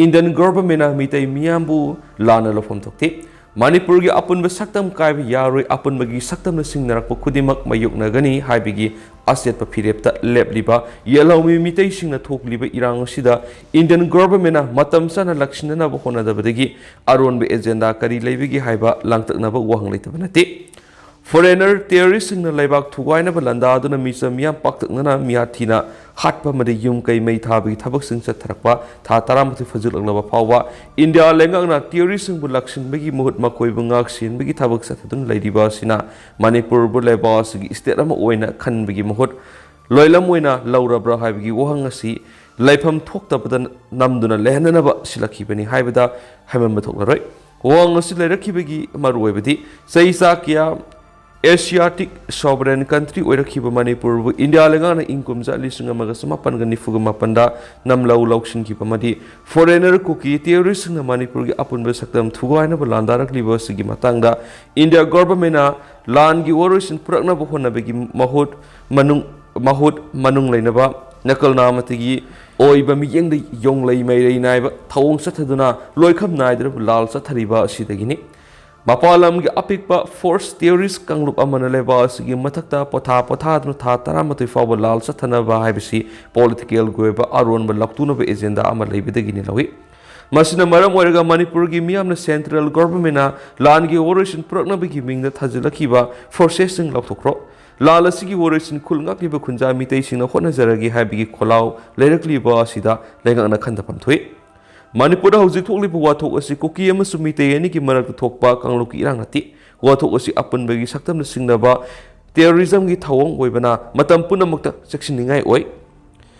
Indian governmentꯅ ꯃꯤꯇꯩ ꯃꯤꯌꯥꯝꯕꯨ ꯂꯥꯟꯅ ꯂꯧꯐꯝ ꯊꯣꯛꯇꯦ꯫ ꯃꯅꯤꯄꯨꯔꯒꯤ ꯑꯄꯨꯟꯕ ꯁꯛꯇꯝ ꯀꯥꯏꯕ ꯌꯥꯔꯣꯏ, ꯑꯄꯨꯟꯕꯒꯤ ꯁꯛꯇꯝꯅ ꯁꯤꯡꯅꯔꯛꯄ ꯈꯨꯗꯤꯡꯃꯛ ꯃꯥꯌꯣꯛꯅꯒꯅꯤ ꯍꯥꯏꯕꯒꯤ ꯑꯆꯦꯠꯄ ꯐꯤꯔꯦꯞꯇ ꯂꯦꯞꯂꯤꯕ ꯌꯦꯜꯍꯧꯃꯤ ꯃꯤꯇꯩꯁꯤꯡꯅ ꯊꯣꯛꯂꯤꯕ ꯏꯔꯥꯡ ꯑꯁꯤꯗ Indian governmentꯅ ꯃꯇꯝ ꯆꯥꯅ ꯂꯥꯛꯁꯤꯟꯅꯅꯕ ꯍꯣꯠꯅꯗꯕꯗꯒꯤ ꯑꯔꯣꯟꯕ agenda ꯀꯔꯤ ꯂꯩꯕꯒꯦ ꯍꯥꯏꯕ ꯂꯥꯡꯇꯛꯅꯕ ꯋꯥꯍꯪ ꯂꯩꯇꯕ ꯅꯠꯇꯦ꯫ Foreigner terroristꯁꯤꯡꯅ ꯂꯩꯕꯥꯛ ꯊꯨꯒꯥꯏꯅꯕ ꯂꯥꯟꯗꯥꯗꯨꯅ ꯃꯤꯆꯝ ꯃꯤꯌꯥꯝ ꯄꯥꯛꯇꯛꯅꯅ ꯃꯤꯌꯥ ꯊꯤꯅ ꯍꯥꯠꯄ ꯑꯃꯗꯤ ꯌꯨꯝ ꯀꯩ ꯃꯩ ꯊꯥꯕꯒꯤ ꯊꯕꯛꯁꯤꯡ ꯆꯠꯊꯔꯛꯄ ꯊꯥ ꯇꯔꯥꯃꯥꯊꯣꯏ ꯐꯥꯖꯤꯜꯂꯛꯂꯕ ꯐꯥꯎꯕ ꯏꯟꯗꯤꯌꯥ ꯂꯩꯉꯥꯛꯅ terroristꯁꯤꯡꯕꯨ ꯂꯥꯛꯁꯤꯟꯕꯒꯤ ꯃꯍꯨꯠ ꯃꯈꯣꯏꯕꯨ ꯉꯥꯛ ꯁꯦꯟꯕꯒꯤ ꯊꯕꯛ ꯆꯠꯊꯗꯨꯅ ꯂꯩꯔꯤꯕ ꯑꯁꯤꯅ ꯃꯅꯤꯄꯨꯔꯕꯨ ꯂꯩꯕꯥꯛ ꯑꯁꯤꯒꯤ state ꯑꯃ ꯑꯣꯏꯅ ꯈꯟꯕꯒꯤ ꯃꯍꯨꯠ ꯂꯣꯏꯂꯝ ꯑꯣꯏꯅ ꯂꯧꯔꯕ꯭ꯔꯥ ꯍꯥꯏꯕꯒꯤ ꯋꯥꯍꯪ ꯑꯁꯤ ꯂꯩꯐꯝ ꯊꯣꯛꯇꯕꯗ ꯅꯝꯗꯨꯅ ꯂꯩꯍꯟꯅꯅꯕ ꯁꯤꯜꯂꯛꯈꯤꯕꯅꯤ ꯍꯥꯏꯕꯗ ꯍꯥꯏꯃꯟꯕ ꯊꯣꯛꯂꯔꯣꯏ꯫ ꯋꯥꯍꯪ ꯑꯁꯤ ꯂꯩꯔꯛꯈꯤꯕꯒꯤ ꯃꯔꯨꯑꯣꯏꯕꯗꯤ, ꯆꯍꯤ ꯆꯥ ꯀꯌꯥ Asiatic sovereign country ꯑꯣꯏꯔꯛꯈꯤꯕ ꯃꯅꯤꯄꯨꯔꯕꯨ ꯏꯟꯗꯤꯌꯥ ꯂꯩꯉꯥꯛꯅ ꯏꯪ ꯀꯨꯝꯖꯥ ꯂꯤꯁꯤꯡ ꯑꯃꯒ ꯆꯃꯥꯄꯟꯒ ꯅꯤꯐꯨꯒ ꯃꯥꯄꯟꯗ ꯅꯝꯂꯧ ꯂꯧꯁꯤꯟꯈꯤꯕ ꯑꯃꯗꯤ foreigner ꯀꯨꯀꯤ terroristꯁꯤꯡꯅ ꯃꯅꯤꯄꯨꯔꯒꯤ ꯑꯄꯨꯟꯕ ꯁꯛꯇꯝ ꯊꯨꯒꯥꯏꯅꯕ ꯂꯥꯟꯗꯥꯔꯛꯂꯤꯕ ꯑꯁꯤꯒꯤ ꯃꯇꯥꯡꯗ ꯏꯟꯗꯤꯌꯥ governmentꯅ ꯂꯥꯟꯒꯤ ꯋꯥꯔꯣꯏꯁꯤꯟ ꯄꯨꯔꯛꯅꯕ ꯍꯣꯠꯅꯕꯒꯤ ꯃꯍꯨꯠ ꯃꯅꯨꯡ ꯃꯍꯨꯠ ꯃꯅꯨꯡ ꯂꯩꯅꯕ ꯅꯀꯜ ꯅꯥꯃꯇꯒꯤ ꯑꯣꯏꯕ ꯃꯤꯠꯌꯦꯡꯗ ꯌꯣꯡꯂꯩ ꯃꯩꯔꯩ ꯅꯥꯏꯕ ꯊꯧꯑꯣꯡ ꯆꯠꯊꯗꯨꯅ ꯂꯣꯏꯈꯝ ꯅꯥꯏꯗ꯭ꯔꯕ ꯂꯥꯜ ꯆꯠꯊꯔꯤꯕ ꯑꯁꯤꯗꯒꯤꯅꯤ꯫ ꯃꯄꯥꯟ ꯂꯝꯒꯤ ꯑꯄꯤꯛꯄ force terrorist ꯀꯥꯡꯂꯨꯞ ꯑꯃꯅ ꯂꯩꯕꯥꯛ ꯑꯁꯤꯒꯤ ꯃꯊꯛꯇ ꯄꯣꯊꯥ ꯄꯣꯊꯥꯗꯨꯅ ꯊꯥ ꯇꯔꯥꯃꯥꯊꯣꯏ ꯐꯥꯎꯕ ꯂꯥꯜ ꯆꯠꯊꯅꯕ ꯍꯥꯏꯕꯁꯤ politicalꯒꯤ ꯑꯣꯏꯕ ꯑꯔꯣꯟꯕ ꯂꯧꯇꯨꯅꯕ agenda ꯑꯃ ꯂꯩꯕꯗꯒꯤꯅꯤ ꯂꯧꯏ꯫ ꯃꯁꯤꯅ ꯃꯔꯝ ꯑꯣꯏꯔꯒ ꯃꯅꯤꯄꯨꯔꯒꯤ ꯃꯤꯌꯥꯝꯅ central governmentꯅ ꯂꯥꯟꯒꯤ ꯋꯥꯔꯣꯏꯁꯤꯟ ꯄꯨꯔꯛꯅꯕꯒꯤ ꯃꯤꯡꯗ ꯊꯥꯖꯤꯜꯂꯛꯈꯤꯕ forcesꯁꯤꯡ ꯂꯧꯊꯣꯛꯈ꯭ꯔꯣ, ꯂꯥꯟ ꯑꯁꯤꯒꯤ ꯋꯥꯔꯣꯏꯁꯤꯟ ꯈꯨꯜ ꯉꯥꯛꯂꯤꯕ ꯈꯨꯟꯖꯥ ꯃꯤꯇꯩꯁꯤꯡꯅ ꯍꯣꯠꯅꯖꯔꯒꯦ ꯍꯥꯏꯕꯒꯤ ꯈꯣꯜꯂꯥꯎ ꯂꯩꯔꯛꯂꯤꯕ ꯑꯁꯤꯗ ꯂꯩꯉꯥꯛꯅ ꯈꯟꯊꯐꯝ ꯊꯣꯛꯏ꯫ ꯃꯅꯤꯄꯨꯔꯗ ꯍꯧꯖꯤꯛ ꯊꯣꯛꯂꯤꯕ ꯋꯥꯊꯣꯛ ꯑꯁꯤ ꯀꯨꯀꯤ ꯑꯃꯁꯨꯡ ꯃꯤꯇꯩ ꯑꯅꯤꯒꯤ ꯃꯔꯛꯇ ꯊꯣꯛꯄ ꯀꯥꯡꯂꯨꯞꯀꯤ ꯏꯔꯥꯡ ꯅꯠꯇꯦ꯫ ꯋꯥꯊꯣꯛ ꯑꯁꯤ ꯑꯄꯨꯟꯕꯒꯤ ꯁꯛꯇꯝꯅ ꯁꯤꯡꯅꯕ terrorismꯒꯤ ꯊꯧꯑꯣꯡ ꯑꯣꯏꯕꯅ ꯃꯇꯝ ꯄꯨꯝꯅꯃꯛꯇ ꯆꯦꯛꯁꯤꯟꯅꯤꯡꯉꯥꯏ ꯑꯣꯏ꯫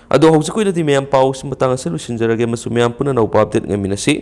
ꯑꯗꯣ ꯍꯧꯖꯤꯛꯀꯤ ꯑꯣꯏꯅꯗꯤ ꯃꯌꯥꯝ ꯄꯥꯎꯁꯤ ꯃꯇꯥꯡ ꯑꯁꯤꯗ ꯂꯣꯏꯁꯤꯟꯖꯔꯒꯦ ꯑꯃꯁꯨꯡ ꯃꯌꯥꯝ ꯄꯨꯟꯅ ꯑꯅꯧꯕ update ꯉꯥꯏꯃꯤꯟꯅꯁꯤ꯫